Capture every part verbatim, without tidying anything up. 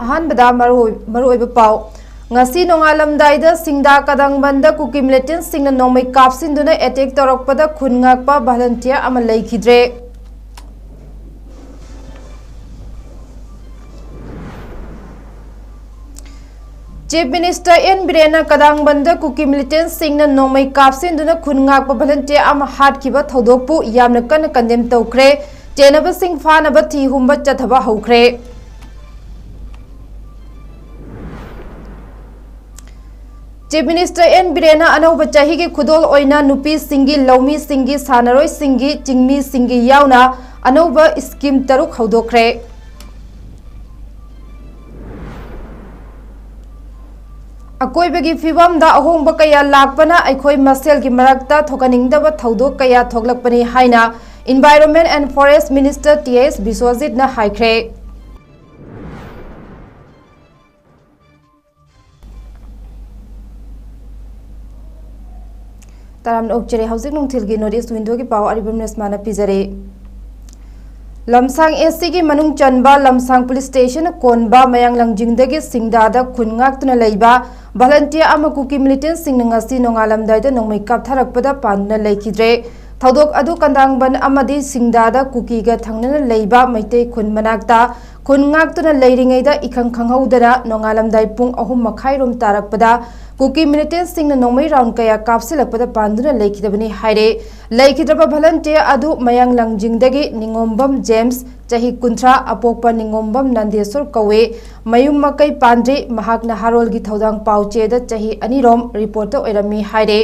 ꯑꯍꯥꯟꯕꯗ ꯃꯔꯨꯑꯣꯏ-, ꯃꯔꯨꯑꯣꯏꯕ ꯄꯥꯎ꯫ ꯉꯁꯤ ꯅꯣꯡꯉꯥꯜꯂꯝꯗꯥꯏꯗ ꯁꯤꯡꯗꯥ ꯀꯗꯥꯡꯕꯟꯗ ꯀꯨꯀꯤ militantꯁꯤꯡꯅ ꯅꯣꯡꯃꯩ ꯀꯥꯞꯁꯤꯟꯗꯨꯅ attack ꯇꯧꯔꯛꯄꯗ ꯈꯨꯟ ꯉꯥꯛꯄ volunteer ꯑꯃ ꯂꯩꯈꯤꯗ꯭ꯔꯦ꯫ Chief Minister N ꯕꯤꯔꯦꯟꯅ ꯀꯗꯥꯡꯕꯟꯗ ꯀꯨꯀꯤ militantꯁꯤꯡꯅ ꯅꯣꯡꯃꯩ ꯀꯥꯞꯁꯤꯟꯗꯨꯅ ꯈꯨꯟ ꯉꯥꯛꯄ volunteer ꯑꯃ ꯍꯥꯠꯈꯤꯕ ꯊꯧꯗꯣꯛꯄꯨ ꯌꯥꯝꯅ ꯀꯟꯅ condemn ꯇꯧꯈ꯭ꯔꯦ꯫ ꯆꯦꯟꯅꯕꯁꯤꯡ ꯐꯥꯅꯕ ꯊꯤ ꯍꯨꯝꯕ ꯆꯠꯊꯕ ꯍꯧꯈ꯭ꯔꯦ꯫ Chief Minister N ꯕꯤꯔꯦꯟꯅ ꯑꯅꯧꯕ ꯆꯍꯤꯒꯤ ꯈꯨꯗꯣꯜ ꯑꯣꯏꯅ ꯅꯨꯄꯤꯁꯤꯡꯒꯤ, ꯂꯧꯃꯤꯁꯤꯡꯒꯤ, ꯁꯥꯟꯅꯔꯣꯏꯁꯤꯡꯒꯤ, ꯆꯤꯡꯃꯤꯁꯤꯡꯒꯤ ꯌꯥꯎꯅ ꯑꯅꯧꯕ scheme ꯇꯔꯨꯛ ꯍꯧꯗꯣꯛꯈ꯭ꯔꯦ꯫ ꯑꯀꯣꯏꯕꯒꯤ ꯐꯤꯕꯝꯗ ꯑꯍꯣꯡꯕ ꯀꯌꯥ ꯂꯥꯛꯄꯅ ꯑꯩꯈꯣꯏ ꯃꯁꯦꯜꯒꯤ ꯃꯔꯛꯇ ꯊꯣꯛꯍꯟꯅꯤꯡꯗꯕ ꯊꯧꯗꯣꯛ ꯀꯌꯥ ꯊꯣꯛꯂꯛꯄꯅꯤ ꯍꯥꯏꯅ Environment and Forest Minister T S ꯕꯤꯁ꯭ꯋꯖꯤꯠꯅ ꯍꯥꯏꯈ꯭ꯔꯦ꯫ ꯇꯔꯥꯝꯅ ꯑꯣꯛꯆꯔꯤ꯫ ꯍꯧꯖꯤꯛ ꯅꯨꯡꯊꯤꯜꯒꯤ North East Windowꯒꯤ ꯄꯥꯎ ꯑꯔꯤꯕꯝ ꯔꯦꯁꯃꯥꯅ ꯄꯤꯖꯔꯤ꯫ ꯂꯝꯁꯥꯡ ꯑꯦꯁ ꯁꯤꯒꯤ ꯃꯅꯨꯡ ꯆꯟꯕ ꯂꯝꯁꯥꯡ police station ꯀꯣꯟꯕ ꯃꯌꯥꯡ ꯂꯥꯡꯖꯤꯡꯗꯒꯤ ꯁꯤꯡꯗꯥꯗ ꯈꯨꯟ ꯉꯥꯛꯇꯨꯅ ꯂꯩꯕ volunteer ꯑꯃ ꯀꯨꯀꯤ militantꯁꯤꯡꯅ ꯉꯁꯤ ꯅꯣꯡꯉꯥꯜꯂꯝꯗꯥꯏꯗ ꯅꯣꯡꯃꯩ ꯀꯥꯞꯊꯔꯛꯄꯗ ꯄꯥꯟꯗꯨꯅ ꯂꯩꯈꯤꯗ꯭ꯔꯦ꯫ ꯊꯧꯗꯣꯛ ꯑꯗꯨ ꯀꯟꯗꯥꯡꯕꯟ ꯑꯃꯗꯤ ꯁꯤꯡꯗꯥꯗ ꯀꯨꯀꯤꯒ ꯊꯪꯅꯅ ꯂꯩꯕ ꯃꯩꯇꯩ ꯈꯨꯟ ꯃꯅꯥꯛꯇ ꯈꯨꯟ ꯉꯥꯛꯇꯨꯅ ꯂꯩꯔꯤꯉꯩꯗ ꯏꯈꯪ ꯈꯪꯍꯧꯗꯅ ꯅꯣꯡꯉꯥꯜꯂꯝꯗꯥꯏ ꯄꯨꯡ ꯑꯍꯨꯝ ꯃꯈꯥꯏ ꯔꯣꯝ ꯇꯥꯔꯛꯄꯗ ꯀꯨꯀꯤ militantꯁꯤꯡꯅ ꯅꯣꯡꯃꯩ round ꯀꯌꯥ ꯀꯥꯞꯁꯤꯜꯂꯛꯄꯗ ꯄꯥꯟꯗꯨꯅ ꯂꯩꯈꯤꯗꯕꯅꯤ ꯍꯥꯏꯔꯦ꯫ ꯂꯩꯈꯤꯗ꯭ꯔꯕ volunteer ꯑꯗꯨ ꯃꯌꯥꯡ ꯂꯥꯡꯖꯤꯡꯗꯒꯤ ꯅꯤꯉꯣꯝꯕꯝ ꯖꯦꯝꯁ, ꯆꯍꯤ ꯀꯨꯟꯊ꯭ꯔꯥ, ꯑꯄꯣꯛꯄ ꯅꯤꯉꯣꯝꯕꯝ ꯅꯟꯗꯦꯁꯣꯔ ꯀꯧꯏ꯫ ꯃꯌꯨꯝ ꯃꯀꯩ ꯄꯥꯟꯗ꯭ꯔꯤ꯫ ꯃꯍꯥꯛ ꯅꯍꯥꯔꯣꯜꯒꯤ ꯊꯧꯗꯥꯡ ꯄꯥꯎꯆꯦꯗ ꯆꯍꯤ ꯑꯅꯤꯔꯣꯝ reporter ꯑꯣꯏꯔꯝꯃꯤ ꯍꯥꯏꯔꯦ꯫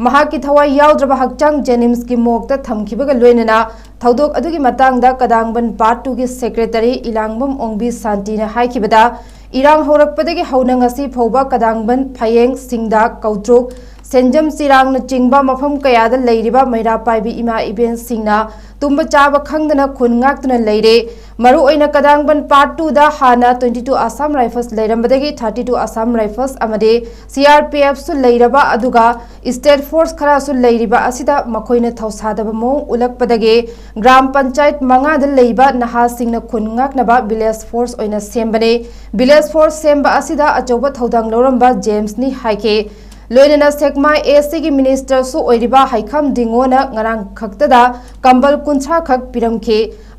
ꯃꯍꯥꯛꯀꯤ ꯊꯋꯥꯏ ꯌꯥꯎꯗ꯭ꯔꯕ ꯍꯛꯆꯥꯡ JNIMSꯀꯤ morgueꯇ ꯊꯝꯈꯤꯕꯒ ꯂꯣꯏꯅꯅ ꯊꯧꯗꯣꯛ ꯑꯗꯨꯒꯤ ꯃꯇꯥꯡꯗ ꯀꯗꯥꯡꯕꯟ Part Twoꯒꯤ secretary ꯏꯂꯥꯡꯕꯝ ꯑꯣꯡꯕꯤ ꯁꯥꯟꯇꯤꯅ ꯍꯥꯏꯈꯤꯕꯗ, ꯏꯔꯥꯡ ꯍꯧꯔꯛꯄꯗꯒꯤ ꯍꯧꯅ ꯉꯁꯤ ꯐꯥꯎꯕ ꯀꯗꯥꯡꯕꯟ, ꯐꯌꯦꯡ, ꯁꯤꯡꯗꯥ, ꯀꯧꯇ꯭ꯔꯨꯛ, ꯁꯦꯟꯖꯝ ꯆꯤꯔꯥꯡꯅꯆꯤꯡꯕ ꯃꯐꯝ ꯀꯌꯥꯗ ꯂꯩꯔꯤꯕ ꯃꯩꯔꯥ ꯄꯥꯏꯕꯤ ꯏꯃꯥ ꯏꯕꯦꯟꯁꯤꯡꯅ ꯇꯨꯝꯕ ꯆꯥꯕ ꯈꯪꯗꯅ ꯈꯨꯟ ꯉꯥꯛꯇꯨꯅ ꯂꯩꯔꯦ꯫ ꯃꯔꯨꯑꯣꯏꯅ ꯀꯗꯥꯡꯕꯟ Part Twoꯗ ꯍꯥꯟꯅ twenty two Assam Rifles ꯂꯩꯔꯝꯕꯗꯒꯤ thirty two Assam Rifles ꯑꯃꯗꯤ C R P Fꯁꯨ ꯂꯩꯔꯕ, ꯑꯗꯨꯒ State Force ꯈꯔꯁꯨ ꯂꯩꯔꯤꯕ ꯑꯁꯤꯗ ꯃꯈꯣꯏꯅ ꯊꯧꯁꯥꯗꯕ ꯃꯑꯣꯡ ꯎꯠꯂꯛꯄꯗꯒꯤ ꯒ꯭ꯔꯥꯝ ꯄꯟꯆꯥꯌꯠ ꯃꯉꯥꯗ ꯂꯩꯕ ꯅꯍꯥꯁꯤꯡꯅ ꯈꯨꯟ ꯉꯥꯛꯅꯕ Village Force ꯑꯣꯏꯅ ꯁꯦꯝꯕꯅꯤ꯫ Village Force ꯁꯦꯝꯕ ꯑꯁꯤꯗ ꯑꯆꯧꯕ ꯊꯧꯗꯥꯡ ꯂꯧꯔꯝꯕ ꯖꯦꯝꯁꯅꯤ ꯍꯥꯏꯈꯤ꯫ ꯂꯣꯏꯅꯅ ꯁꯦꯛꯃꯥ ACꯒꯤ ministerꯁꯨ ꯑꯣꯏꯔꯤꯕ ꯍꯩꯈꯝ ꯗꯤꯡꯉꯣꯅ ꯉꯔꯥꯡ ꯈꯛꯇꯗ ꯀꯝꯕꯜ ꯀꯨꯟꯊ꯭ꯔꯥ ꯈꯛ ꯄꯤꯔꯝꯈꯤ꯫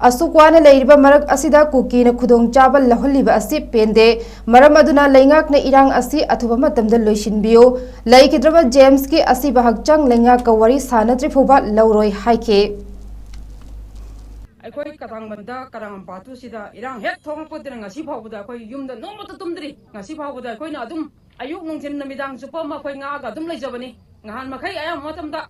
ꯑꯁꯨꯛ ꯋꯥꯅ ꯂꯩꯔꯤꯕ ꯃꯔꯛ ꯑꯁꯤꯗ ꯀꯨꯀꯤꯅ ꯈꯨꯗꯣꯡꯆꯥꯕ ꯂꯧꯍꯜꯂꯤꯕ ꯑꯁꯤ ꯄꯦꯟꯗꯦ꯫ ꯃꯔꯝ ꯑꯗꯨꯅ ꯂꯩꯉꯥꯛꯅ ꯏꯔꯥꯡ ꯑꯁꯤ ꯑꯊꯨꯕ ꯃꯇꯝꯗ ꯂꯣꯏꯁꯤꯟꯕꯤꯌꯨ꯫ ꯂꯩꯈꯤꯗ꯭ꯔꯕ ꯖꯦꯝꯁꯀꯤ ꯑꯁꯤꯕ ꯍꯛꯆꯥꯡ ꯂꯩꯉꯥꯛꯀ ꯋꯥꯔꯤ ꯁꯥꯅꯗ꯭ꯔꯤ ꯐꯥꯎꯕ ꯂꯧꯔꯣꯏ ꯍꯥꯏꯈꯤ꯫ ꯑꯩꯈꯣꯏ ꯀꯗꯥꯡꯕꯟꯗ ꯀꯗꯥꯡꯕꯟ Part Twoꯁꯤꯗ ꯏꯔꯥꯡ ꯍꯦꯛ ꯊꯣꯛꯂꯛꯄꯗꯨꯅ ꯉꯁꯤ ꯐꯥꯎꯕꯗ ꯑꯩꯈꯣꯏ ꯌꯨꯝꯗ ꯅꯣꯡꯃꯇ ꯇꯨꯝꯗ꯭ꯔꯤ꯫ ꯉꯁꯤ ꯐꯥꯎꯕꯗ ꯑꯩꯈꯣꯏꯅ ꯑꯗꯨꯝ ꯑꯌꯨꯛ ꯅꯨꯡꯊꯤꯟ ꯅꯨꯃꯤꯗꯥꯡ ꯆꯨꯞꯄ ꯑꯃ ꯑꯩꯈꯣꯏ ꯉꯥꯛꯑꯒ ꯑꯗꯨꯝ ꯂꯩꯖꯕꯅꯤ꯫ ꯅꯍꯥꯟ ꯃꯈꯩ ꯑꯌꯥꯝꯕ ꯃꯇꯝꯗ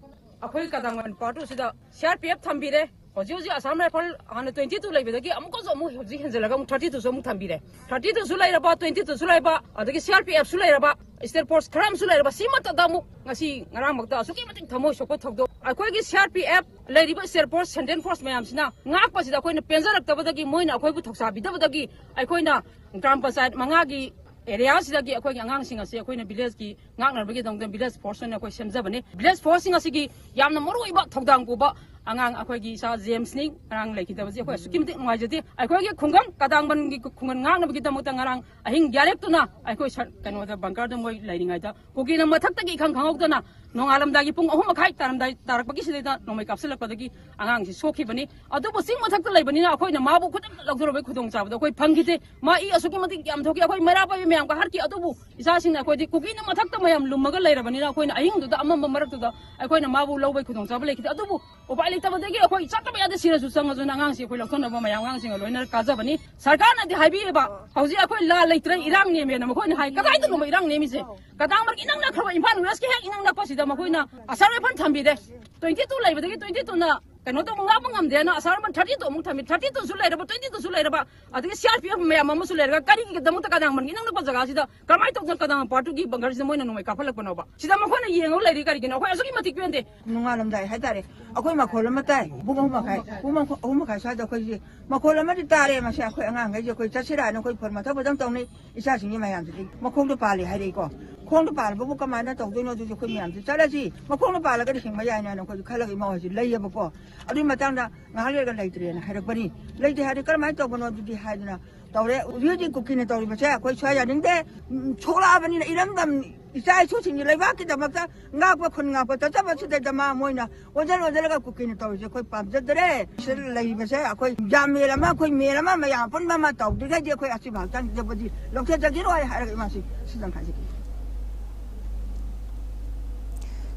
ꯑꯩꯈꯣꯏ ꯀꯗꯥꯡꯕꯟ Part Twoꯁꯤꯗ C R P F ꯊꯝꯕꯤꯔꯦ꯫ ꯍꯧꯖꯤꯛ ꯍꯧꯖꯤꯛ Assam Rifle ꯍꯥꯟꯅ twenty two ꯂꯩꯕꯗꯒꯤ ꯑꯃꯨꯛꯀꯁꯨ ꯑꯃꯨꯛ ꯍꯧꯖꯤꯛ ꯍꯦꯟꯖꯜꯂꯒ ꯑꯃꯨꯛ thirty twoꯁꯨ ꯑꯃꯨꯛ ꯊꯝꯕꯤꯔꯦ꯫ Thirty twoꯁꯨ ꯂꯩꯔꯕ, twenty twoꯁꯨ ꯂꯩꯕ, ꯑꯗꯒꯤ C R P Fꯁꯨ ꯂꯩꯔꯕ, State Force ꯈꯔ ꯑꯃꯁꯨ ꯂꯩꯔꯕ, ꯁꯤꯃꯠꯇꯗ ꯑꯃꯨꯛ ꯉꯁꯤ ꯉꯔꯥꯡꯃꯛꯇ ꯑꯁꯨꯛꯀꯤ ꯃꯇꯤꯛ ꯊꯃꯣꯏ ꯁꯣꯛꯄ ꯊꯧꯗꯣꯛ꯫ ꯑꯩꯈꯣꯏꯒꯤ C R P F ꯂꯩꯔꯤꯕ State Force, Central Force ꯃꯌꯥꯝꯁꯤꯅ ꯉꯥꯛꯄꯁꯤꯗ ꯑꯩꯈꯣꯏꯅ ꯄꯦꯟꯖꯔꯛꯇꯕꯗꯒꯤ, ꯃꯣꯏꯅ ꯑꯩꯈꯣꯏꯕꯨ ꯊꯧꯁꯥꯕꯤꯗꯕꯗꯒꯤ ꯑꯩꯈꯣꯏꯅ ꯒ꯭ꯔꯥꯝ ꯄꯟꯆꯥꯌꯠ ꯃꯉꯥꯒꯤ areaꯁꯤꯗꯒꯤ ꯑꯩꯈꯣꯏꯒꯤ ꯑꯉꯥꯡꯁꯤꯡ ꯑꯁꯤ ꯑꯩꯈꯣꯏꯅ villageꯀꯤ ꯉꯥꯛꯅꯕꯒꯤꯗꯃꯛꯇ Village Force ꯑꯣꯏꯅ ꯑꯩꯈꯣꯏ ꯁꯦꯝꯖꯕꯅꯤ꯫ Village Forceꯁꯤꯡ ꯑꯁꯤꯒꯤ ꯌꯥꯝꯅ ꯃꯔꯨꯑꯣꯏꯕ ꯊꯧꯗꯥꯡ ꯄꯨꯕ ꯑꯉꯥꯡ ꯑꯩꯈꯣꯏꯒꯤ ꯏꯆꯥ ꯖꯦꯝꯁꯅꯤ꯫ ꯉꯔꯥꯡ ꯂꯩꯈꯤꯗꯕꯁꯤ ꯑꯩꯈꯣꯏ ꯑꯁꯨꯛꯀꯤ ꯃꯇꯤꯛ ꯅꯨꯡꯉꯥꯏꯖꯗꯦ꯫ ꯑꯩꯈꯣꯏꯒꯤ ꯈꯨꯡꯒꯪ ꯀꯗꯥꯡꯕꯟꯒꯤ ꯈꯨꯡꯒꯪ ꯉꯥꯛꯅꯕꯒꯤꯗꯃꯛꯇ ꯉꯔꯥꯡ ꯑꯍꯤꯡ ꯌꯥꯔꯦꯛꯇꯨꯅ ꯑꯩꯈꯣꯏ ꯁꯔ-, ꯀꯩꯅꯣꯗ bunkerꯗ ꯃꯣꯏ ꯂꯩꯔꯤꯉꯩꯗ ꯀꯨꯀꯤꯅ ꯃꯊꯛꯇꯒꯤ ꯏꯈꯪ ꯈꯪꯍꯧꯗꯅ ꯅꯣꯡꯉꯥꯜꯂꯝꯗꯥꯏꯒꯤ ꯄꯨꯡ ꯑꯍꯨꯝ ꯃꯈꯥꯏ ꯇꯥꯔꯝꯗꯥꯏ, ꯇꯥꯔꯛꯄꯒꯤ ꯁꯤꯗꯩꯗ ꯅꯣꯡꯃꯩ ꯀꯥꯞꯁꯤꯜꯂꯛꯄꯗꯒꯤ ꯑꯉꯥꯡꯁꯤ ꯁꯣꯛꯈꯤꯕꯅꯤ꯫ ꯑꯗꯨꯕꯨ ꯆꯤꯡ ꯃꯊꯛꯇ ꯂꯩꯕꯅꯤꯅ ꯑꯩꯈꯣꯏꯅ ꯃꯥꯕꯨ ꯈꯨꯗꯛꯇ ꯂꯧꯊꯣꯔꯛꯄꯒꯤ ꯈꯨꯗꯣꯡꯆꯥꯕꯗꯣ ꯑꯩꯈꯣꯏ ꯐꯪꯈꯤꯗꯦ꯫ ꯃꯥ ꯏ ꯑꯁꯨꯛꯀꯤ ꯃꯇꯤꯛ ꯌꯥꯝ ꯊꯣꯛꯈꯤ꯫ ꯑꯩꯈꯣꯏ ꯃꯩꯔꯥ ꯄꯥꯏꯕꯤ ꯃꯌꯥꯝꯒ ꯍꯥꯠꯈꯤ꯫ ꯑꯗꯨꯕꯨ ꯏꯆꯥꯁꯤꯡꯅ ꯑꯩꯈꯣꯏꯗꯤ ꯀꯨꯀꯤꯅ ꯃꯊꯛꯇ ꯃꯌꯥꯝ ꯂꯨꯝꯃꯒ ꯂꯩꯔꯕꯅꯤꯅ ꯑꯩꯈꯣꯏꯅ ꯑꯍꯤꯡꯗꯨꯗ ꯑꯃꯝꯕ ꯃꯔꯛꯇꯨꯗ ꯑꯩꯈꯣꯏꯅ ꯃꯥꯕꯨ ꯂꯧꯕꯒꯤ ꯈꯨꯗꯣꯡꯆꯥꯕ ꯂꯩꯈꯤꯗꯦ꯫ ꯑꯗꯨꯕꯨ ꯎꯄꯥꯏ ꯂꯩꯇꯕꯗꯒꯤ ꯑꯩꯈꯣꯏ ꯆꯠꯇꯕ ꯌꯥꯗꯦ, ꯁꯤꯔꯁꯨ ꯆꯪꯉꯁꯨꯅ ꯑꯉꯥꯡꯁꯤ ꯑꯩꯈꯣꯏ ꯂꯧꯊꯣꯛꯅꯕ ꯃꯌꯥꯝ ꯑꯉꯥꯡꯁꯤꯡꯒ ꯂꯣꯏꯅꯅ ꯀꯥꯖꯕꯅꯤ꯫ ꯁꯔꯀꯥꯔꯅꯗꯤ ꯍꯥꯏꯕꯤꯌꯦꯕ, ꯍꯧꯖꯤꯛ ꯑꯩꯈꯣꯏ ꯂꯥꯟ ꯂꯩꯇ꯭ꯔꯦ, ꯏꯔꯥꯡ ꯅꯦꯝꯃꯦꯅ ꯃꯈꯣꯏꯅ ꯍꯥꯏ꯫ ꯀꯗꯥꯏꯗꯅꯣꯕ ꯏꯔꯥꯡ ꯅꯦꯝꯃꯤꯁꯦ? ꯀꯗꯥꯡꯕꯟ ꯏꯅꯛ ꯅꯛꯈ꯭ꯔꯕ, ꯏꯝꯐꯥꯜ Westꯀꯤ ꯍꯦꯛ ꯏꯅꯛ ꯅꯛꯄꯁꯤꯗ ꯃꯈꯣꯏꯅ Assam Rifle ꯊꯝꯕꯤꯔꯦ꯫ Twenty two ꯂꯩꯕꯗꯒꯤ twenty twoꯅ ꯀꯩꯅꯣ ꯇꯧꯕ, ꯉꯥꯛꯄ ꯉꯝꯗꯦꯅ ꯑꯁꯥꯔꯃꯟ ꯊꯥꯔꯇꯤ ꯇꯨ ꯑꯃꯨꯛ ꯊꯝꯃꯤ, ꯊꯥꯔꯇꯤ ꯇꯨꯁꯨ ꯂꯩꯔꯕ, ꯇ꯭ꯋꯦꯟꯇꯤ ꯇꯨꯁꯨ ꯂꯩꯔꯕ, ꯑꯗꯒꯤ ꯁꯤ ꯑꯥꯔ ꯄꯤ ꯑꯦꯐ ꯃꯌꯥꯝ ꯑꯃꯁꯨ ꯂꯩꯔꯒ ꯀꯔꯤꯒꯤꯗꯃꯛꯇ ꯀꯗꯥꯡꯕꯟꯒꯤ ꯏꯅꯛ ꯅꯛꯄ ꯖꯒꯥꯁꯤꯗ ꯀꯃꯥꯏꯅ ꯇꯧꯗꯅ ꯀꯗꯥꯡ ꯄꯥꯔꯠ ꯇꯨꯒꯤ ꯕꯪꯀꯔꯁꯤꯗ ꯃꯣꯏꯅ ꯅꯣꯡꯃꯩ ꯀꯥꯞꯍꯜꯂꯛꯄꯅꯣꯕ? ꯁꯤꯗ ꯃꯈꯣꯏꯅ ꯌꯦꯡꯉꯒ ꯂꯩꯔꯤ ꯀꯔꯤꯒꯤꯅꯣ? ꯑꯩꯈꯣꯏ ꯑꯁꯨꯛꯀꯤ ꯃꯇꯤꯛ ꯄꯦꯟꯗꯦ꯫ ꯅꯣꯡꯉꯥꯜꯂꯝꯗꯥꯏ ꯍꯥꯏꯇꯥꯔꯦ, ꯑꯩꯈꯣꯏ ꯃꯈꯣꯜ ꯑꯃ ꯇꯥꯏ꯫ ꯄꯨꯡ ꯑꯍꯨꯝ ꯃꯈꯥꯏ, ꯄꯨꯡ ꯑꯍꯨꯝ ꯃꯈꯥꯏ ꯁ꯭ꯋꯥꯏꯗ ꯑꯩꯈꯣꯏꯁꯦ ꯃꯈꯣꯜ ꯑꯃꯗꯤ ꯇꯥꯔꯦ꯫ ꯃꯁꯦ ꯑꯩꯈꯣꯏ ꯑꯉꯥꯡꯈꯩꯁꯦ ꯑꯩꯈꯣꯏ ꯆꯠꯁꯤꯔꯥꯅ ꯑꯩꯈꯣꯏ ꯐꯣꯟ ꯃꯊꯛ ꯃꯊꯪ ꯇꯧꯅꯩ꯫ ꯏꯆꯥꯁꯤꯡꯒꯤ ꯃꯌꯥꯝꯁꯤꯗꯤ ꯃꯈꯣꯡꯗ ꯄꯥꯜꯂꯤ ꯍꯥꯏꯔꯛꯏꯀꯣ꯫ ꯈꯣꯡꯗ ꯄꯥꯜꯂꯕꯕꯨ ꯀꯃꯥꯏꯅ ꯇꯧꯗꯣꯏꯅꯣ? ꯑꯗꯨꯁꯨ ꯑꯩꯈꯣꯏ ꯃꯌꯥꯝꯁꯦ ꯆꯠꯂꯁꯤ, ꯃꯈꯣꯡꯗ ꯄꯥꯜꯂꯒꯗꯤ ꯍꯤꯡꯕ ꯌꯥꯏꯅ ꯑꯩꯈꯣꯏꯁꯨ ꯈꯜꯂꯒ ꯏꯃꯥ ꯍꯣꯏꯁꯦ ꯂꯩꯌꯦꯕꯀꯣ꯫ ꯑꯗꯨꯒꯤ ꯃꯇꯥꯡꯗ ꯉꯥꯏꯍꯥꯛ ꯂꯩꯔꯒ ꯂꯩꯇ꯭ꯔꯦꯅ ꯍꯥꯏꯔꯛꯄꯅꯤ꯫ ꯂꯩꯇꯦ ꯍꯥꯏꯔꯗꯤ ꯀꯔꯝꯍꯥꯏꯅ ꯇꯧꯕꯅꯣ ꯑꯗꯨꯗꯤ ꯍꯥꯏꯗꯅ ꯇꯧꯔꯦ꯫ ꯍꯧꯖꯤꯛ ꯍꯧꯖꯤꯛ ꯀꯨꯀꯤꯅ ꯇꯧꯔꯤꯕꯁꯦ ꯑꯩꯈꯣꯏ ꯁ꯭ꯋꯥꯏ ꯌꯥꯅꯤꯡꯗꯦ꯫ ꯎꯝ, ꯁꯣꯛꯂꯛꯑꯕꯅꯤꯅ ꯏꯔꯝꯗꯝ ꯏꯆꯥ ꯏꯁꯨꯁꯤꯡꯒꯤ ꯂꯩꯕꯥꯛꯀꯤꯗꯃꯛꯇ ꯉꯥꯛꯄ ꯈꯨꯟ ꯉꯥꯛꯄ ꯆꯠꯆꯕꯁꯤꯗꯩꯗ ꯃꯥ ꯃꯣꯏꯅ ꯑꯣꯟꯁꯤꯜ ꯑꯣꯟꯁꯤꯜꯂꯒ ꯀꯨꯀꯤꯅ ꯇꯧꯔꯤꯁꯦ ꯑꯩꯈꯣꯏ ꯄꯥꯝꯖꯗ꯭ꯔꯦ꯫ ꯁꯤꯗ ꯂꯩꯔꯤꯕꯁꯦ ꯑꯩꯈꯣꯏ ꯌꯥꯝ ꯃꯦꯜ ꯑꯃ, ꯑꯩꯈꯣꯏ ꯃꯦꯜ ꯑꯃ ꯃꯌꯥꯝ ꯑꯄꯨꯟꯕ ꯑꯃ ꯇꯧꯗ꯭ꯔꯤꯉꯩꯗꯤ ꯑꯩꯈꯣꯏ ꯑꯁꯤ ꯉꯥꯛꯇꯪꯁꯤꯗꯕꯨꯗꯤ ꯂꯧꯊꯣꯛꯆꯈꯤꯔꯣꯏ ꯍꯥꯏꯔꯒ ꯏꯃꯥꯁꯤ ꯁꯤꯗꯪ ꯍꯥꯏꯖꯒꯦ꯫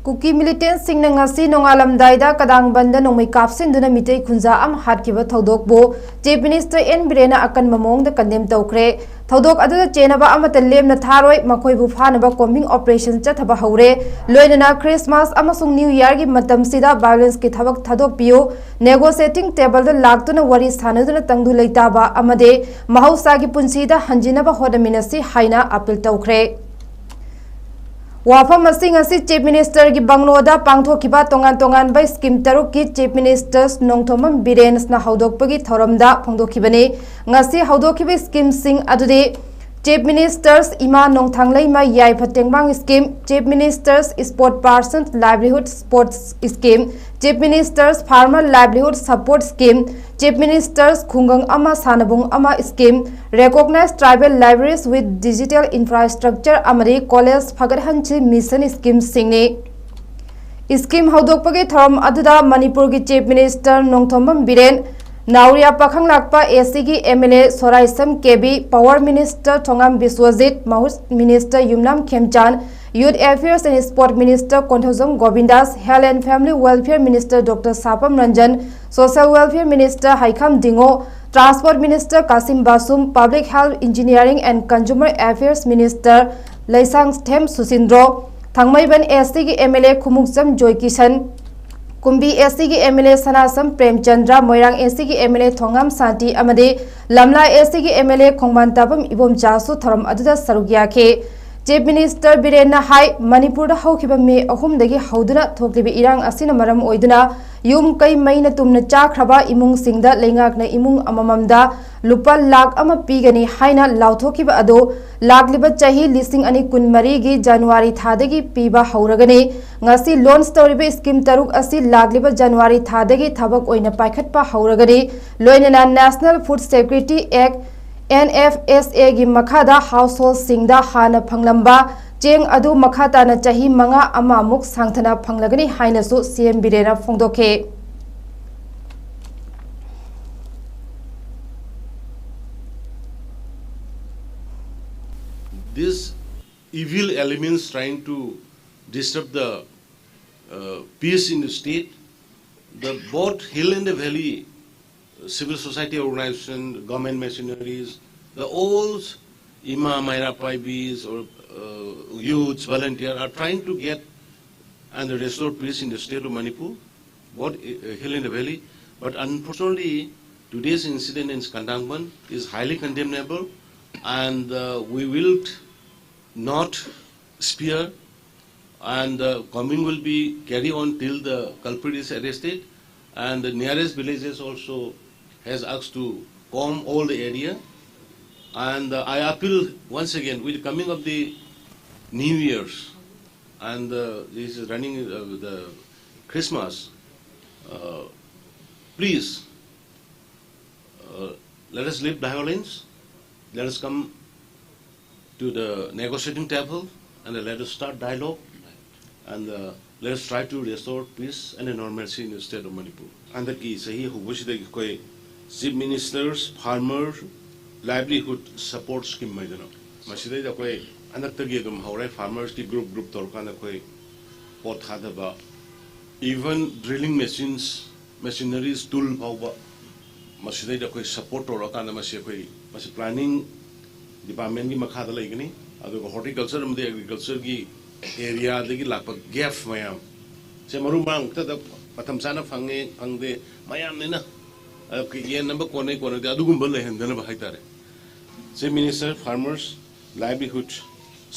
ꯀꯨꯀꯤ ꯃꯤꯂꯤꯇꯦꯟꯁꯤꯡꯅ ꯉꯁꯤ ꯅꯣꯡꯉꯥꯜꯂꯝꯗꯥꯏꯗ ꯀꯗꯥꯡꯕꯟꯗ ꯅꯣꯡꯃꯩ ꯀꯥꯞꯁꯤꯟꯗꯨꯅ ꯃꯤꯇꯩ ꯈꯨꯟꯖꯥ ꯑꯃ ꯍꯥꯠꯈꯤꯕ ꯊꯧꯗꯣꯛꯄꯨ ꯆꯤꯐ ꯃꯤꯅꯤꯁꯇꯔ ꯑꯦꯟ ꯕꯤꯔꯦꯟꯅ ꯑꯀꯟꯕ ꯃꯑꯣꯡꯗ ꯀꯟꯗꯦꯝ ꯇꯧꯈ꯭ꯔꯦ꯫ ꯊꯧꯗꯣꯛ ꯑꯗꯨꯗ ꯆꯦꯟꯅꯕ ꯑꯃꯠꯇ ꯂꯦꯝꯅ ꯊꯥꯔꯣꯏ, ꯃꯈꯣꯏꯕꯨ ꯐꯥꯅꯕ ꯀꯣꯝꯕꯤꯡ ꯑꯣꯄꯔꯦꯁꯟ ꯆꯠꯊꯕ ꯍꯧꯔꯦ꯫ ꯂꯣꯏꯅꯅ ꯈ꯭ꯔꯤꯁꯃꯥꯁ ꯑꯃꯁꯨꯡ ꯅ꯭ꯌꯨ ꯌꯥꯔꯒꯤ ꯃꯇꯝꯁꯤꯗ ꯚꯥꯏꯑꯣꯂꯦꯟꯁꯀꯤ ꯊꯕꯛ ꯊꯥꯗꯣꯛꯄꯤꯌꯨ, ꯅꯦꯒꯣꯁꯤꯌꯦꯇꯤꯡ ꯇꯦꯕꯜꯗ ꯂꯥꯛꯇꯨꯅ ꯋꯥꯔꯤ ꯁꯥꯟꯅꯗꯨꯅ ꯇꯪꯗꯨ ꯂꯩꯇꯥꯕ ꯑꯃꯗꯤ ꯃꯍꯧꯁꯥꯒꯤ ꯄꯨꯟꯁꯤꯗ ꯍꯟꯖꯤꯟꯅꯕ ꯍꯣꯠꯅꯃꯤꯟꯅꯁꯤ ꯍꯥꯏꯅ ꯑꯄꯤꯜ ꯇꯧꯈ꯭ꯔꯦ꯫ ꯋꯥꯐꯝ ꯑꯁꯤ ꯉꯁꯤ ꯆꯤꯐ ꯃꯤꯅꯤꯁꯇꯔꯒꯤ ꯕꯪꯂꯣꯗ ꯄꯥꯡꯊꯣꯛꯈꯤꯕ ꯇꯣꯉꯥꯟ ꯇꯣꯉꯥꯟꯕ ꯁ꯭ꯀꯤꯝ ꯇꯔꯨꯛꯀꯤ ꯆꯤꯐ ꯃꯤꯅꯤꯁꯇꯔꯁ ꯅꯣꯡꯊꯣꯝꯕꯝ ꯕꯤꯔꯦꯟꯁꯅ ꯍꯧꯗꯣꯛꯄꯒꯤ ꯊꯧꯔꯝꯗ ꯐꯣꯡꯗꯣꯛꯈꯤꯕꯅꯤ꯫ ꯉꯁꯤ ꯍꯧꯗꯣꯛꯈꯤꯕ ꯁ꯭ꯀꯤꯝꯁꯤꯡ ꯑꯗꯨꯗꯤ ꯆꯤꯐ ꯃꯤꯅꯤꯁꯇꯔꯁ ꯏꯃꯥ ꯅꯣꯡꯊꯥꯡꯂꯩꯃ ꯌꯥꯏꯐ ꯇꯦꯡꯕꯥꯡ scheme, chief ministers sport person livelihood supports scheme, chief ministers farmer livelihood support scheme, chief ministers ꯈꯨꯡꯒꯪ ꯑꯃ ꯁꯥꯟꯅꯕꯨꯡ ꯑꯃ scheme, recognize tribal libraries with digital infrastructure ꯑꯃꯗꯤ ꯀꯣꯂꯦꯖ ꯐꯒꯠꯍꯟꯁꯤ ꯃꯤꯁꯟ ꯁ꯭ꯀꯤꯝꯁꯤꯡꯅꯤ꯫ ꯁ꯭ꯀꯤꯝ ꯍꯧꯗꯣꯛꯄꯒꯤ ꯊꯧꯔꯝ ꯑꯗꯨꯗ ꯃꯅꯤꯄꯨꯔꯒꯤ ꯆꯤꯐ ꯃꯤꯅꯤꯁꯇꯔ ꯅꯣꯡꯊꯣꯝꯕꯝ ꯕꯤꯔꯦꯟ, ꯅꯥꯎꯔꯤꯌꯥ ꯄꯥꯈꯪꯂꯥꯛꯄ ꯑꯦ ꯁꯤꯒꯤ M L A Soraisam Kebi, power minister Thongam Biswajit, ꯃꯍꯨꯠ minister Yumnam Khemchand, youth affairs and sport minister Konthoujam Govindas, health and family welfare minister doctor Sapam Ranjan, social welfare minister Heikham Dingo, transport minister Kashim Vashum, public health, engineering and consumer affairs minister Leishangthem Susindro, Thangmeiband S ꯇꯤꯒꯤ M L ꯑꯦ ꯈꯨꯃꯨꯛꯆꯝ ꯖꯣꯏꯀꯤꯁꯟ, ꯀꯨꯝꯕꯤ ꯑꯦꯁ ꯇꯤꯒꯤ M L ꯑꯦ ꯁꯅꯥꯁꯝ ꯄ꯭ꯔꯦꯝꯆꯟꯗ꯭ꯔ, ꯃꯣꯏꯔꯥꯡ ꯑꯦꯁ ꯇꯤꯒꯤ M L ꯑꯦ ꯊꯣꯉꯥꯝ ꯁꯥꯟꯇꯤ ꯑꯃꯗꯤ ꯂꯝꯂꯥ ꯑꯦꯁ ꯇꯤꯒꯤ M L ꯑꯦ ꯈꯣꯡꯕꯥꯟ ꯇꯥꯕꯝ ꯏꯕꯣꯝꯆꯥꯁꯨ ꯊꯧꯔꯝ ꯑꯗꯨꯗ ꯁꯔꯨꯛ ꯌꯥꯈꯤ꯫ Chief minister ꯕꯤꯔꯦꯟꯅ ꯍꯥꯏ, ꯃꯅꯤꯄꯨꯔꯗ ꯍꯧꯈꯤꯕ ꯃꯦ ꯑꯍꯨꯝꯗꯒꯤ ꯍꯧꯗꯨꯅ ꯊꯣꯛꯂꯤꯕ ꯏꯔꯥꯡ ꯑꯁꯤꯅ ꯃꯔꯝ ꯑꯣꯏꯗꯨꯅ ꯌꯨꯝ ꯀꯩ ꯃꯩꯅ ꯇꯨꯝꯅ ꯆꯥꯈ꯭ꯔꯕ ꯏꯃꯨꯡꯁꯤꯡꯗ ꯂꯩꯉꯥꯛꯅ ꯏꯃꯨꯡ ꯑꯃꯃꯝꯗ ꯂꯨꯄꯥ ꯂꯥꯈ ꯑꯃ ꯄꯤꯒꯅꯤ ꯍꯥꯏꯅ ꯂꯥꯎꯊꯣꯛꯈꯤꯕ ꯑꯗꯨ ꯂꯥꯛꯂꯤꯕ ꯆꯍꯤ ꯂꯤꯁꯤꯡ ꯑꯅꯤ ꯀꯨꯟꯃꯔꯤꯒꯤ ꯖꯅꯋꯥꯔꯤ ꯊꯥꯗꯒꯤ ꯄꯤꯕ ꯍꯧꯔꯒꯅꯤ꯫ ꯉꯁꯤ ꯂꯣꯟꯆ ꯇꯧꯔꯤꯕ ꯁ꯭ꯀꯤꯝ ꯇꯔꯨꯛ ꯑꯁꯤ ꯂꯥꯛꯂꯤꯕ ꯖꯅꯋꯥꯔꯤ ꯊꯥꯗꯒꯤ ꯊꯕꯛ ꯑꯣꯏꯅ ꯄꯥꯏꯈꯠꯄ ꯍꯧꯔꯒꯅꯤ꯫ ꯂꯣꯏꯅꯅ National Food Security Act, N F S A ꯒꯤ ꯃꯈꯥꯗ ꯍꯥꯎꯁꯍꯣꯜꯁꯤꯡꯗ ꯍꯥꯟꯅ ꯐꯪꯂꯝꯕ ꯆꯦꯡ ꯑꯗꯨ ꯃꯈꯥ ꯇꯥꯅ ꯆꯍꯤ ꯃꯉꯥ ꯑꯃꯃꯨꯛ ꯁꯥꯡꯊꯅ ꯐꯪꯂꯒꯅꯤ ꯍꯥꯏꯅꯁꯨ ꯁꯤ ꯑꯦꯝ ꯕꯤꯔꯦꯟꯅ ꯐꯣꯡꯗꯣꯛꯈꯤ꯫ These evil elements trying to disrupt the uh, peace in the state, the both hill and the valley, uh, civil society organization, government machineries, the all Ima Maira Paibis or uh, youths, volunteer are trying to get and restore peace in the state of Manipur, both uh, hill and the valley. But unfortunately, today's incident in Skandangban is highly condemnable, and uh, we will not spare, and the combing will be carry on till the culprit is arrested, and the nearest villages also has asked to comb all the area. And uh, I appeal once again, with the coming of the New Year's and uh, this is running uh, the Christmas, uh, please uh, let us leave violence. Let us come to the negotiating table and let us start dialogue, and uh, let us try to restore peace and normalcy in the state of Manipur. ꯍꯟꯗꯛꯀꯤ ꯆꯍꯤ ꯍꯧꯕꯁꯤꯗꯒꯤ ꯑꯩꯈꯣꯏ Chief Minister's Farmer Livelihood Support Scheme ꯍꯥꯏꯗꯅ ꯃꯁꯤꯗꯩꯗ ꯑꯩꯈꯣꯏ ꯍꯟꯗꯛꯇꯒꯤ ꯑꯗꯨꯝ ꯍꯧꯔꯦ꯫ Farmersꯀꯤ group group ꯇꯧꯔꯀꯥꯟꯗ ꯑꯩꯈꯣꯏ ꯄꯣꯠ ꯊꯥꯗꯕ, even drilling machines, machineries, tool ꯐꯥꯎꯕ ꯃꯁꯤꯗꯩꯗ ꯑꯩꯈꯣꯏ support ꯇꯧꯔꯀꯥꯟꯗ ꯃꯁꯤ ꯑꯩꯈꯣꯏ ꯃꯁꯤ planning departmentꯀꯤ ꯃꯈꯥꯗ ꯂꯩꯒꯅꯤ꯫ ꯑꯗꯨꯒ horticulture ꯑꯃꯗꯤ agricultureꯒꯤ areaꯗꯒꯤ ꯂꯥꯛꯄ gap ꯃꯌꯥꯝ ꯁꯦ ꯃꯔꯨ ꯃꯔꯥꯡ ꯈꯛꯇꯗ ꯃꯇꯝ ꯆꯥꯅ ꯐꯪꯉꯦ ꯐꯪꯗꯦ, ꯃꯌꯥꯝꯅꯤꯅ, ꯑ, ꯌꯦꯟꯅꯕ ꯀꯣꯟꯅꯩ ꯀꯣꯟꯅꯗꯦ, ꯑꯗꯨꯒꯨꯝꯕ ꯂꯩꯍꯟꯗꯅꯕ ꯍꯥꯏꯇꯥꯔꯦ꯫ Chief Minister Farmers Livelihood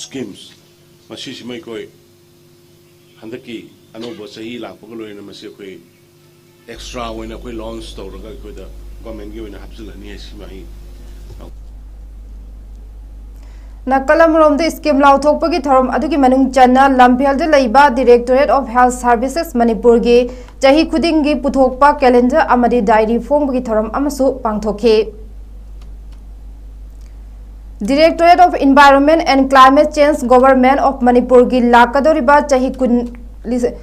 Schemes, ꯃꯁꯤꯁꯤꯃ ꯑꯩꯈꯣꯏ ꯍꯟꯗꯛꯀꯤ ꯑꯅꯧꯕ ꯆꯍꯤ ꯂꯥꯛꯄꯒ ꯂꯣꯏꯅꯅ ꯃꯁꯤ ꯑꯩꯈꯣꯏ ꯑꯦꯛꯁꯇ꯭ꯔꯥ ꯑꯣꯏꯅ ꯑꯩꯈꯣꯏ ꯂꯣꯟꯆ ꯇꯧꯔꯒ ꯑꯩꯈꯣꯏꯗ ꯒꯣꯔꯃꯦꯟꯒꯤ ꯑꯣꯏꯅ ꯍꯥꯞꯆꯤꯜꯂꯅꯤ ꯍꯥꯏꯁꯤꯃ ꯑꯩ ꯅꯥꯀꯜ ꯑꯃꯔꯣꯝꯗ ꯁ꯭ꯀꯤꯝ ꯂꯥꯎꯊꯣꯛꯄꯒꯤ ꯊꯧꯔꯝ ꯑꯗꯨꯒꯤ ꯃꯅꯨꯡ ꯆꯟꯅ ꯂꯝꯐꯦꯜꯗ ꯂꯩꯕ Directorate of Health Services ꯃꯅꯤꯄꯨꯔꯒꯤ ꯆꯍꯤ ꯈꯨꯗꯤꯡꯒꯤ ꯄꯨꯊꯣꯛꯄ ꯀꯦꯂꯦꯟꯗꯔ ꯑꯃꯗꯤ ꯗꯥꯏꯔꯤ ꯐꯣꯡꯕꯒꯤ ꯊꯧꯔꯝ ꯑꯃꯁꯨ ꯄꯥꯡꯊꯣꯛꯈꯤ꯫ Directorate of Environment and Climate Change, Government of ꯃꯅꯤꯄꯨꯔꯒꯤ ꯂꯥꯛꯀꯗꯧꯔꯤꯕ ꯆꯍꯤ ꯀꯨꯟ ꯂꯤꯁ-,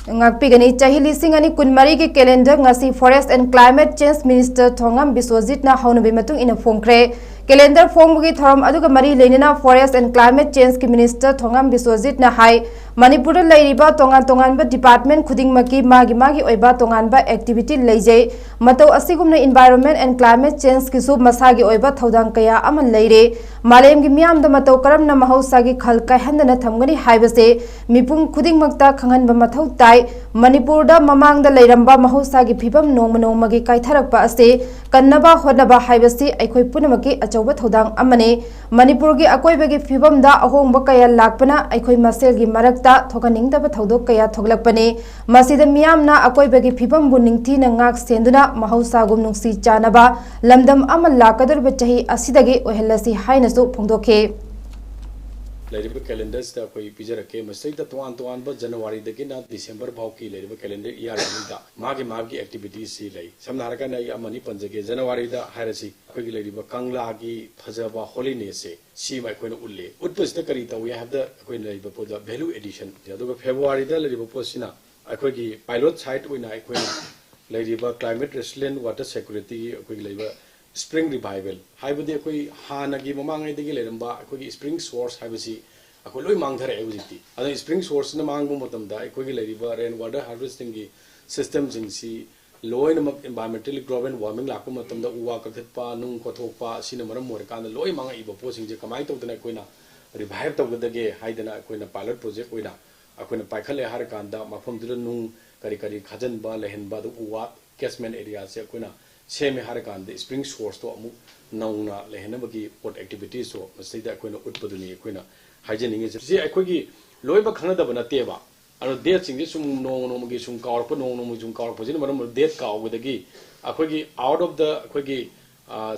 ꯉꯥꯛꯄꯤꯒꯅꯤ꯫ ꯆꯍꯤ ꯂꯤꯁꯤꯡ ꯑꯅꯤ ꯀꯨꯟꯃꯔꯤꯒꯤ ꯀꯦꯂꯦꯟꯗꯔ ꯉꯁꯤ Forest and Climate Change Minister ꯊꯣꯉꯝ ꯕꯤꯁ꯭ꯋꯖꯤꯠꯅ ꯍꯧꯅꯕꯤ ꯃꯇꯨꯡ ꯏꯟꯅ ꯐꯣꯡꯈ꯭ꯔꯦ꯫ ꯀꯦꯂꯦꯟꯗꯔ ꯐꯣꯡꯕꯒꯤ ꯊꯧꯔꯝ ꯑꯗꯨꯒ ꯃꯔꯤ ꯂꯩꯅꯅ Forest and Climate Changeꯀꯤ Minister ꯊꯣꯉꯝ ꯕꯤꯁ꯭ꯋꯖꯤꯠꯅ ꯍꯥꯏ, ꯃꯅꯤꯄꯨꯔꯗ ꯂꯩꯔꯤꯕ ꯇꯣꯉꯥꯟ ꯇꯣꯉꯥꯟꯕ department ꯈꯨꯗꯤꯡꯃꯛꯀꯤ ꯃꯥꯒꯤ ꯃꯥꯒꯤ ꯑꯣꯏꯕ ꯇꯣꯉꯥꯟꯕ activity ꯂꯩꯖꯩ꯫ ꯃꯇꯧ ꯑꯁꯤꯒꯨꯝꯅ Environment and Climate Changeꯀꯤꯁꯨ ꯃꯁꯥꯒꯤ ꯑꯣꯏꯕ ꯊꯧꯗꯥꯡ ꯀꯌꯥ ꯑꯃ ꯂꯩꯔꯦ꯫ ꯃꯥꯂꯦꯝꯒꯤ ꯃꯤꯌꯥꯝꯗ ꯃꯇꯧ ꯀꯔꯝꯅ ꯃꯍꯧꯁꯥꯒꯤ ꯈꯜ ꯀꯥꯏꯍꯟꯗꯅ ꯊꯝꯒꯅꯤ ꯍꯥꯏꯕꯁꯦ ꯃꯤꯄꯨꯝ ꯈꯨꯗꯤꯡꯃꯛꯇ ꯈꯪꯍꯟꯕ ꯃꯊꯧ ꯇꯥꯏ꯫ ꯃꯅꯤꯄꯨꯔꯗ ꯃꯃꯥꯡꯗ ꯂꯩꯔꯝꯕ ꯃꯍꯧꯁꯥꯒꯤ ꯐꯤꯕꯝ ꯅꯣꯡꯃ ꯅꯣꯡꯃꯒꯤ ꯀꯥꯏꯊꯔꯛꯄ ꯑꯁꯤ ꯀꯟꯅꯕ ꯍꯣꯠꯅꯕ ꯍꯥꯏꯕꯁꯤ ꯑꯩꯈꯣꯏ ꯄꯨꯝꯅꯃꯛꯀꯤ ꯑꯆꯧꯕ ꯊꯧꯗꯥꯡ ꯑꯃꯅꯤ꯫ ꯃꯅꯤꯄꯨꯔꯒꯤ ꯑꯀꯣꯏꯕꯒꯤ ꯐꯤꯕꯝꯗ ꯑꯍꯣꯡꯕ ꯀꯌꯥ ꯂꯥꯛꯄꯅ ꯑꯩꯈꯣꯏ ꯃꯁꯦꯜꯒꯤ ꯃꯔꯛꯇ ꯊꯣꯛꯍꯟꯅꯤꯡꯗꯕ ꯊꯧꯗꯣꯛ ꯀꯌꯥ ꯊꯣꯛꯂꯛꯄꯅꯤ꯫ ꯃꯁꯤꯗ ꯃꯤꯌꯥꯝꯅ ꯑꯀꯣꯏꯕꯒꯤ ꯐꯤꯕꯝꯕꯨ ꯅꯤꯡꯊꯤꯅ ꯉꯥꯛ ꯁꯦꯟꯗꯨꯅ ꯃꯍꯧꯁꯥꯒꯨꯝ ꯅꯨꯡꯁꯤ ꯆꯥꯟꯅꯕ ꯂꯝꯗꯝ ꯑꯃ ꯂꯥꯛꯀꯗꯧꯔꯤꯕ ꯆꯍꯤ ꯑꯁꯤꯗꯒꯤ ꯑꯣꯏꯍꯜꯂꯁꯤ ꯍꯥꯏꯅꯁꯨ ꯐꯣꯡꯗꯣꯛꯈꯤ꯫ ꯂꯩꯔꯤꯕ calendarꯁꯤꯗ ꯑꯩꯈꯣꯏ ꯄꯤꯖꯔꯛꯀꯦ꯫ ꯃꯁꯤꯗꯩꯗ ꯇꯣꯉꯥꯟ ꯇꯣꯉꯥꯟꯕ Januaryꯗꯒꯤꯅ December ꯐꯥꯎꯒꯤ ꯂꯩꯔꯤꯕ calendar year ꯑꯅꯤꯗ ꯃꯥꯒꯤ ꯃꯥꯒꯤ activityꯁꯤ ꯂꯩ꯫ ꯁꯝꯅ ꯍꯥꯏꯔꯀꯥꯟꯗ ꯑꯩ ꯑꯃꯅꯤ ꯄꯟꯖꯒꯦ꯫ Januaryꯗ ꯍꯥꯏꯔꯁꯤ, ꯑꯩꯈꯣꯏꯒꯤ ꯂꯩꯔꯤꯕ ꯀꯪꯂꯥꯒꯤ ꯐꯖꯕ holinessꯁꯦ ꯁꯤꯃ ꯑꯩꯈꯣꯏꯅ ꯎꯠꯂꯤ꯫ ꯎꯠꯄꯁꯤꯗ ꯀꯔꯤ ꯇꯧꯏ ꯍꯥꯏꯕꯗ ꯑꯩꯈꯣꯏꯅ ꯂꯩꯔꯤꯕ ꯄꯣꯠꯇ value addition, ꯑꯗꯨꯒ Februaryꯗ ꯂꯩꯔꯤꯕ ꯄꯣꯠꯁꯤꯅ ꯑꯩꯈꯣꯏꯒꯤ pilot site ꯑꯣꯏꯅ ꯑꯩꯈꯣꯏꯅ ꯂꯩꯔꯤꯕ climate resilient water securityꯒꯤ ꯑꯩꯈꯣꯏꯒꯤ ꯂꯩꯔꯤꯕ spring revival ꯍꯥꯏꯕꯗꯤ ꯑꯩꯈꯣꯏ ꯍꯥꯟꯅꯒꯤ ꯃꯃꯥꯡꯉꯩꯗꯒꯤ ꯂꯩꯔꯝꯕ ꯑꯩꯈꯣꯏꯒꯤ spring source ꯍꯥꯏꯕꯁꯤ ꯑꯩꯈꯣꯏ ꯂꯣꯏ ꯃꯥꯡꯊꯔꯛꯑꯦ ꯍꯧꯖꯤꯛꯇꯤ꯫ ꯑꯗꯨꯅ spring sourceꯁꯤꯅ ꯃꯥꯡꯕ ꯃꯇꯝꯗ ꯑꯩꯈꯣꯏꯒꯤ ꯂꯩꯔꯤꯕ rain water harvestingꯒꯤ systemꯁꯤꯡꯁꯤ ꯂꯣꯏꯅꯃꯛ environmentally global warming ꯂꯥꯛꯄ ꯃꯇꯝꯗ ꯎ ꯋꯥ ꯀꯛꯊꯠꯄ, ꯅꯨꯡ ꯀꯣꯊꯣꯛꯄ, ꯑꯁꯤꯅ ꯃꯔꯝ ꯑꯣꯏꯔꯀꯥꯟꯗ ꯂꯣꯏ ꯃꯥꯡꯉꯛꯏꯕ ꯄꯣꯠꯁꯤꯡꯁꯦ ꯀꯃꯥꯏꯅ ꯇꯧꯗꯅ ꯑꯩꯈꯣꯏꯅ revive ꯇꯧꯒꯗꯒꯦ ꯍꯥꯏꯗꯅ ꯑꯩꯈꯣꯏꯅ pilot project ꯑꯣꯏꯅ ꯑꯩꯈꯣꯏꯅ ꯄꯥꯏꯈꯠꯂꯦ ꯍꯥꯏꯔꯀꯥꯟꯗ ꯃꯐꯝꯗꯨꯗ ꯅꯨꯡ ꯀꯔꯤ ꯀꯔꯤ ꯈꯥꯖꯤꯟꯕ ꯂꯩꯍꯟꯕ, ꯑꯗꯨ ꯎ ꯋꯥ catchment areaꯁꯦ ꯑꯩꯈꯣꯏꯅ ꯁꯦꯝꯃꯦ ꯍꯥꯏꯔꯀꯥꯟꯗ spring sourceꯇꯣ ꯑꯃꯨꯛ ꯅꯧꯅ ꯂꯩꯍꯟꯅꯕꯒꯤ ꯄꯣꯠ activitiesꯇꯣ ꯃꯁꯤꯗ ꯑꯩꯈꯣꯏꯅ ꯎꯠꯄꯗꯨꯅꯤ ꯑꯩꯈꯣꯏꯅ ꯍꯥꯏꯖꯅꯤꯡꯉꯤꯁꯦ꯫ ꯁꯤ ꯑꯩꯈꯣꯏꯒꯤ ꯂꯣꯏꯅꯃꯛ ꯈꯪꯅꯗꯕ ꯅꯠꯇꯦꯕ꯫ ꯑꯗꯣ dateꯁꯤꯡꯁꯦ ꯁꯨꯝ ꯅꯣꯡꯃ ꯅꯣꯡꯃꯒꯤ ꯁꯨꯝ ꯀꯥꯎꯔꯛꯄ, ꯅꯣꯡꯃ ꯅꯣꯡꯃꯒꯤ ꯁꯨꯝ ꯀꯥꯎꯔꯛꯄꯁꯤꯅ ꯃꯔꯝ ꯑꯣꯏꯔꯒ date ꯀꯥꯎꯕꯗꯒꯤ ꯑꯩꯈꯣꯏꯒꯤ out of the ꯑꯩꯈꯣꯏꯒꯤ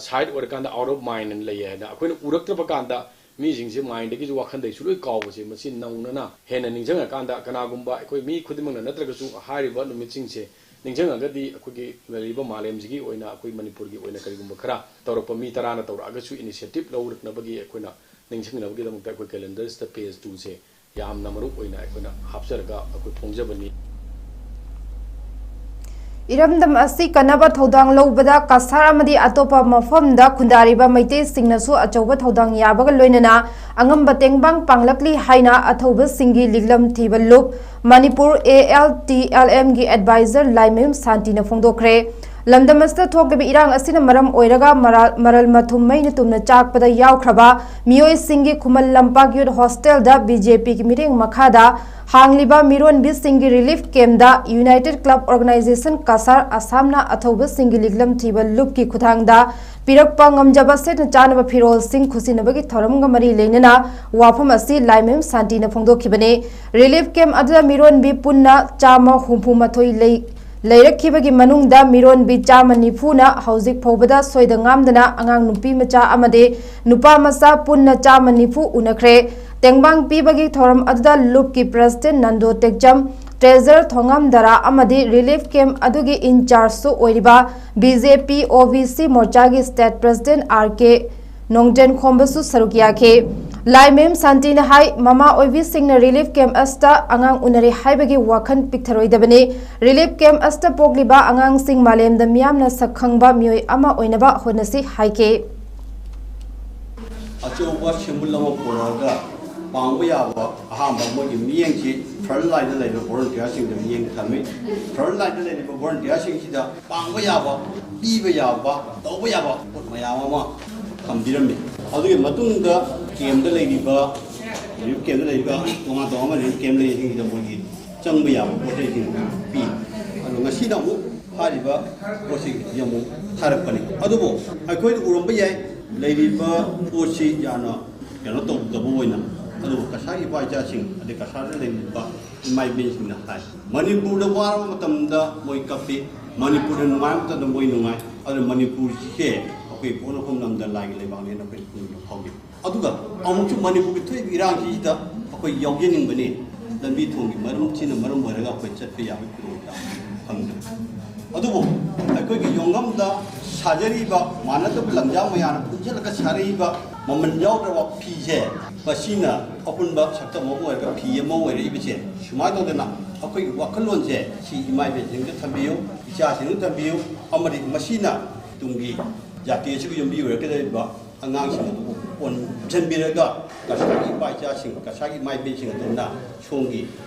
sight ꯑꯣꯏꯔꯀꯥꯟꯗ out of mind ꯑꯅ ꯂꯩꯌꯦ ꯍꯥꯏꯅ ꯑꯩꯈꯣꯏꯅ ꯎꯔꯛꯇ꯭ꯔꯕ ꯀꯥꯟꯗ ꯃꯤꯁꯤꯡꯁꯦ mindꯗꯒꯤꯁꯨ ꯋꯥꯈꯜꯗꯒꯤꯁꯨ ꯂꯣꯏ ꯀꯥꯎꯕꯁꯦ, ꯃꯁꯤ ꯅꯧꯅꯅ ꯍꯦꯟꯅ ꯅꯤꯡꯁꯤꯡꯉꯀꯥꯟꯗ ꯀꯅꯥꯒꯨꯝꯕ ꯑꯩꯈꯣꯏ ꯃꯤ ꯈꯨꯗꯤꯡꯃꯛꯅ ꯅꯠꯇ꯭ꯔꯒꯁꯨ ꯍꯥꯏꯔꯤꯕ ꯅꯨꯃꯤꯠꯁꯤꯡꯁꯦ ꯅꯤꯡꯁꯤꯡꯉꯒꯗꯤ ꯑꯩꯈꯣꯏꯒꯤ ꯂꯩꯔꯤꯕ ꯃꯥꯂꯦꯝꯁꯤꯒꯤ ꯑꯣꯏꯅ ꯑꯩꯈꯣꯏ ꯃꯅꯤꯄꯨꯔꯒꯤ ꯑꯣꯏꯅ ꯀꯔꯤꯒꯨꯝꯕ ꯈꯔ ꯇꯧꯔꯛꯄ ꯃꯤ ꯇꯔꯥꯅ ꯇꯧꯔꯛꯑꯒꯁꯨ initiative ꯂꯧꯔꯛꯅꯕꯒꯤ ꯑꯩꯈꯣꯏꯅ ꯅꯤꯡꯁꯤꯡꯅꯕꯒꯤꯗꯃꯛꯇ ꯑꯩꯈꯣꯏ calendarꯁꯤꯗ page twoꯁꯦ ꯌꯥꯝꯅ ꯃꯔꯨ ꯑꯣꯏꯅ ꯑꯩꯈꯣꯏꯅ ꯍꯥꯞꯆꯔꯒ ꯑꯩꯈꯣꯏ ꯐꯣꯡꯖꯕꯅꯤ꯫ ꯏꯔꯝꯗꯝ ꯑꯁꯤ ꯀꯟꯅꯕ ꯊꯧꯗꯥꯡ ꯂꯧꯕꯗ ꯀꯁꯥꯔ ꯑꯃꯗꯤ ꯑꯇꯣꯞꯄ ꯃꯐꯝꯗ ꯈꯨꯟꯗꯥꯔꯤꯕ ꯃꯩꯇꯩꯁꯤꯡꯅꯁꯨ ꯑꯆꯧꯕ ꯊꯧꯗꯥꯡ ꯌꯥꯕꯒ ꯂꯣꯏꯅꯅ ꯑꯉꯝꯕ ꯇꯦꯡꯕꯥꯡ ꯄꯥꯡꯂꯛꯂꯤ ꯍꯥꯏꯅ ꯑꯊꯧꯕꯁꯤꯡꯒꯤ ꯂꯤꯛꯂꯝ ꯊꯤꯕ ꯂꯨꯞ ꯃꯅꯤꯄꯨꯔ ALTLMꯒꯤ advisor ꯂꯥꯏꯃꯌꯨꯝ ꯁꯥꯟꯇꯤꯅ ꯐꯣꯡꯗꯣꯛꯈ꯭ꯔꯦ꯫ ꯂꯝꯗꯝ ꯑꯁꯤꯗ ꯊꯣꯛꯂꯤꯕ ꯏꯔꯥꯡ ꯑꯁꯤꯅ ꯃꯔꯝ ꯑꯣꯏꯔꯒ ꯃꯔꯥ- ꯃꯔꯜ ꯃꯊꯨꯝ ꯃꯩꯅ ꯇꯨꯝꯅ ꯆꯥꯛꯄꯗ ꯌꯥꯎꯈ꯭ꯔꯕ ꯃꯤꯑꯣꯏꯁꯤꯡꯒꯤ ꯈꯨꯃꯟ ꯂꯝꯄꯥꯛ youth hostelꯗ BJPꯒꯤ ꯃꯤꯠꯌꯦꯡ ꯃꯈꯥꯗ ꯍꯥꯡꯂꯤꯕ ꯃꯤꯔꯣꯟꯕꯤꯁꯤꯡꯒꯤ relief campꯗ United Club Organisation Cachar ꯑꯁꯥꯝꯅ ꯑꯊꯧꯕꯁꯤꯡꯒꯤ ꯂꯤꯛꯂꯝ ꯊꯤꯕ ꯂꯨꯞꯀꯤ ꯈꯨꯊꯥꯡꯗ ꯄꯤꯔꯛꯄ ꯉꯝꯖꯕ ꯁꯦꯠꯅ ꯆꯥꯅꯕ ꯐꯤꯔꯣꯜꯁꯤꯡ ꯈꯨꯠꯁꯤꯟꯅꯕꯒꯤ ꯊꯧꯔꯝꯒ ꯃꯔꯤ ꯂꯩꯅꯅ ꯋꯥꯐꯝ ꯑꯁꯤ ꯂꯥꯏꯃꯌꯨꯝ ꯁꯥꯟꯇꯤꯅ ꯐꯣꯡꯗꯣꯛꯈꯤꯕꯅꯤ꯫ Relief camp ꯑꯗꯨꯗ ꯃꯤꯔꯣꯟꯕꯤ ꯄꯨꯟꯅ ꯆꯥꯝꯃ ꯍꯨꯝꯐꯨ ꯃꯥꯊꯣꯏ ꯂꯩ ꯂꯩꯔꯛꯈꯤꯕꯒꯤ ꯃꯅꯨꯡꯗ ꯃꯤꯔꯣꯟꯕꯤ ꯆꯥꯝꯃ ꯅꯤꯐꯨꯅ ꯍꯧꯖꯤꯛ ꯐꯥꯎꯕꯗ ꯁꯣꯏꯗ ꯉꯥꯝꯗꯅ ꯑꯉꯥꯡ ꯅꯨꯄꯤ ꯃꯆꯥ ꯑꯃꯗꯤ ꯅꯨꯄꯥ ꯃꯆꯥ ꯄꯨꯟꯅ ꯆꯥꯝꯃ ꯅꯤꯐꯨ ꯎꯅꯈ꯭ꯔꯦ꯫ ꯇꯦꯡꯕꯥꯡ ꯄꯤꯕꯒꯤ ꯊꯧꯔꯝ ꯑꯗꯨꯗ ꯂꯨꯞꯀꯤ president ꯅꯟꯗꯣ ꯇꯦꯛꯆꯝ, treasurer ꯊꯣꯉꯥꯝ ꯗꯔꯥ ꯑꯃꯗꯤ relief camp ꯑꯗꯨꯒꯤ in chargeꯁꯨ ꯑꯣꯏꯔꯤꯕ BJP OBC ꯃꯣꯔꯆꯥꯒꯤ state president R K ꯅꯣꯡꯖꯟ ꯈꯣꯝꯕꯁꯨ ꯁꯔꯨꯛ ꯌꯥꯈꯤ꯫ ꯂꯥꯏꯃꯌꯨꯝ ꯁꯥꯟꯇꯤꯅ ꯍꯥꯏ, ꯃꯃꯥ ꯑꯣꯏꯕꯤꯁꯤꯡꯅ relief camp ꯑꯁꯤꯗ ꯑꯉꯥꯡ ꯎꯅꯔꯦ ꯍꯥꯏꯕꯒꯤ ꯋꯥꯈꯜ ꯄꯤꯛꯊꯔꯣꯏꯗꯕꯅꯤ꯫ Relief camp ꯑꯁꯤꯗ ꯄꯣꯛꯂꯤꯕ ꯑꯉꯥꯡꯁꯤꯡ ꯃꯥꯂꯦꯝꯗ ꯃꯤꯌꯥꯝꯅ ꯁꯛ ꯈꯪꯕ ꯃꯤꯑꯣꯏ ꯑꯃ ꯑꯣꯏꯅꯕ ꯍꯣꯠꯅꯁꯤ ꯍꯥꯏꯈꯤ꯫ ꯑꯆꯧꯕ ꯁꯤꯝꯕꯣꯜ ꯑꯃ ꯄꯨꯔꯛꯑꯒ ꯄꯥꯡꯕ ꯌꯥꯕ ꯑꯍꯥꯟꯕ ꯃꯣꯏꯒꯤ ꯃꯤꯠꯌꯦꯡꯁꯤ front lineꯗ ꯂꯩꯔꯤꯕ volunteerꯁꯤꯡꯗ ꯃꯤꯠꯌꯦꯡ ꯊꯝꯃꯤ꯫ Front lineꯗ ꯂꯩꯔꯤꯕ volunteerꯁꯤꯡꯁꯤꯗ ꯄꯥꯡꯕ ꯌꯥꯕ, ꯄꯤꯕ ꯌꯥꯕ, ꯇꯧꯕ ꯌꯥꯕ ꯄꯣꯠ ꯃꯌꯥꯝ ꯑꯃ ꯊꯝꯕꯤꯔꯝꯃꯤ꯫ ꯑꯗꯨꯒꯤ ꯃꯇꯨꯡꯗ campꯗ ꯂꯩꯔꯤꯕ, relief campꯗ ꯂꯩꯔꯤꯕ ꯇꯣꯉꯥꯟ ꯇꯣꯉꯥꯟꯕ relief camp ꯂꯩꯔꯤꯁꯤꯡꯁꯤꯗ ꯃꯣꯏꯒꯤ ꯆꯪꯕ ꯌꯥꯕ ꯄꯣꯠ ꯆꯩꯁꯤꯡ ꯄꯤ꯫ ꯑꯗꯣ ꯉꯁꯤꯅ ꯑꯃꯨꯛ ꯐꯥꯔꯤꯕ ꯄꯣꯠꯁꯤ ꯑꯃꯨꯛ ꯊꯥꯔꯛꯄꯅꯤ꯫ ꯑꯗꯨꯕꯨ ꯑꯩꯈꯣꯏꯅ ꯎꯔꯝꯕ ꯌꯥꯏ, ꯂꯩꯔꯤꯕ ꯄꯣꯠꯁꯤ ꯌꯥꯝꯅ ꯀꯩꯅꯣ ꯇꯧꯗꯕ ꯑꯣꯏꯅ, ꯑꯗꯨꯕꯨ ꯀꯁꯥꯔꯒꯤ ꯏꯄꯥ ꯏꯆꯥꯁꯤꯡ ꯑꯗꯩ ꯀꯁꯥꯔꯗ ꯂꯩꯔꯤꯕ ꯏꯃꯥ ꯏꯕꯦꯟꯁꯤꯡꯅ ꯍꯥꯏ, ꯃꯅꯤꯄꯨꯔꯗ ꯋꯥꯔꯕ ꯃꯇꯝꯗ ꯃꯣꯏ ꯀꯞꯄꯤ, ꯃꯅꯤꯄꯨꯔꯗ ꯅꯨꯡꯉꯥꯏꯕ ꯃꯇꯝꯗ ꯃꯣꯏ ꯅꯨꯡꯉꯥꯏ꯫ ꯑꯗꯨꯅ ꯃꯅꯤꯄꯨꯔꯁꯦ ꯑꯩꯈꯣꯏ ꯄꯣꯛꯅꯐꯝ ꯂꯝꯗ ꯂꯥꯏꯒꯤ ꯂꯩꯕꯥꯛꯅꯦꯅ ꯑꯩꯈꯣꯏ ꯄꯨꯛꯅꯤꯡꯗ ꯐꯥꯎꯏ꯫ ꯑꯗꯨꯒ ꯑꯃꯨꯛꯁꯨ ꯃꯅꯤꯄꯨꯔꯒꯤ ꯊꯣꯛꯏꯕ ꯏꯔꯥꯡꯁꯤꯗ ꯑꯩꯈꯣꯏ ꯌꯥꯎꯖꯅꯤꯡꯕꯅꯤ꯫ ꯂꯝꯕꯤ ꯊꯣꯡꯒꯤ ꯃꯔꯝꯁꯤꯅ ꯃꯔꯝ ꯑꯣꯏꯔꯒ ꯑꯩꯈꯣꯏ ꯆꯠꯄ ꯌꯥꯕꯒꯤ ꯈꯨꯗꯣꯡꯆꯥꯕ ꯐꯪꯗ꯭ꯔꯦ꯫ ꯑꯗꯨꯕꯨ ꯑꯩꯈꯣꯏꯒꯤ ꯌꯣꯡꯉꯝꯗ ꯁꯥꯖꯔꯤꯕ ꯃꯥꯟꯅꯗꯕ ꯂꯝꯖꯥ ꯃꯌꯥꯝꯅ ꯄꯨꯟꯁꯤꯜꯂꯒ ꯁꯥꯔꯛꯏꯕ ꯃꯃꯜ ꯌꯥꯎꯗ꯭ꯔꯕ ꯐꯤꯁꯦ, ꯃꯁꯤꯅ ꯑꯄꯨꯟꯕ ꯁꯛꯇꯝ ꯑꯃ ꯑꯣꯏꯔꯒ ꯐꯤ ꯑꯃ ꯑꯣꯏꯔꯛꯏꯕꯁꯦ, ꯁꯨꯃꯥꯏꯅ ꯇꯧꯗꯅ ꯑꯩꯈꯣꯏꯒꯤ ꯋꯥꯈꯜꯂꯣꯟꯁꯦ ꯁꯤ ꯏꯃꯥ ꯏꯕꯦꯟꯁꯤꯡꯗ ꯊꯝꯕꯤꯌꯨ, ꯏꯆꯥꯁꯤꯡꯗ ꯊꯝꯕꯤꯌꯨ, ꯑꯃꯗꯤ ꯃꯁꯤꯅ ꯇꯨꯡꯒꯤ ꯖꯥꯇꯤ ꯑꯁꯤꯕꯨ ꯌꯨꯝꯕꯤ ꯑꯣꯏꯔꯛꯀꯗꯧꯔꯤꯕ ꯑꯉꯥꯡꯁꯤꯡ ꯑꯗꯨꯕꯨ ꯀꯣꯟꯁꯤꯟꯕꯤꯔꯒ ꯀꯁꯥꯔꯒꯤ ꯏꯄꯥ ꯏꯆꯥꯁꯤꯡ, ꯀꯁꯥꯔꯒꯤ ꯏꯃꯥ ꯏꯕꯦꯟꯁꯤꯡ ꯑꯗꯨꯅ ꯁꯣꯝꯒꯤ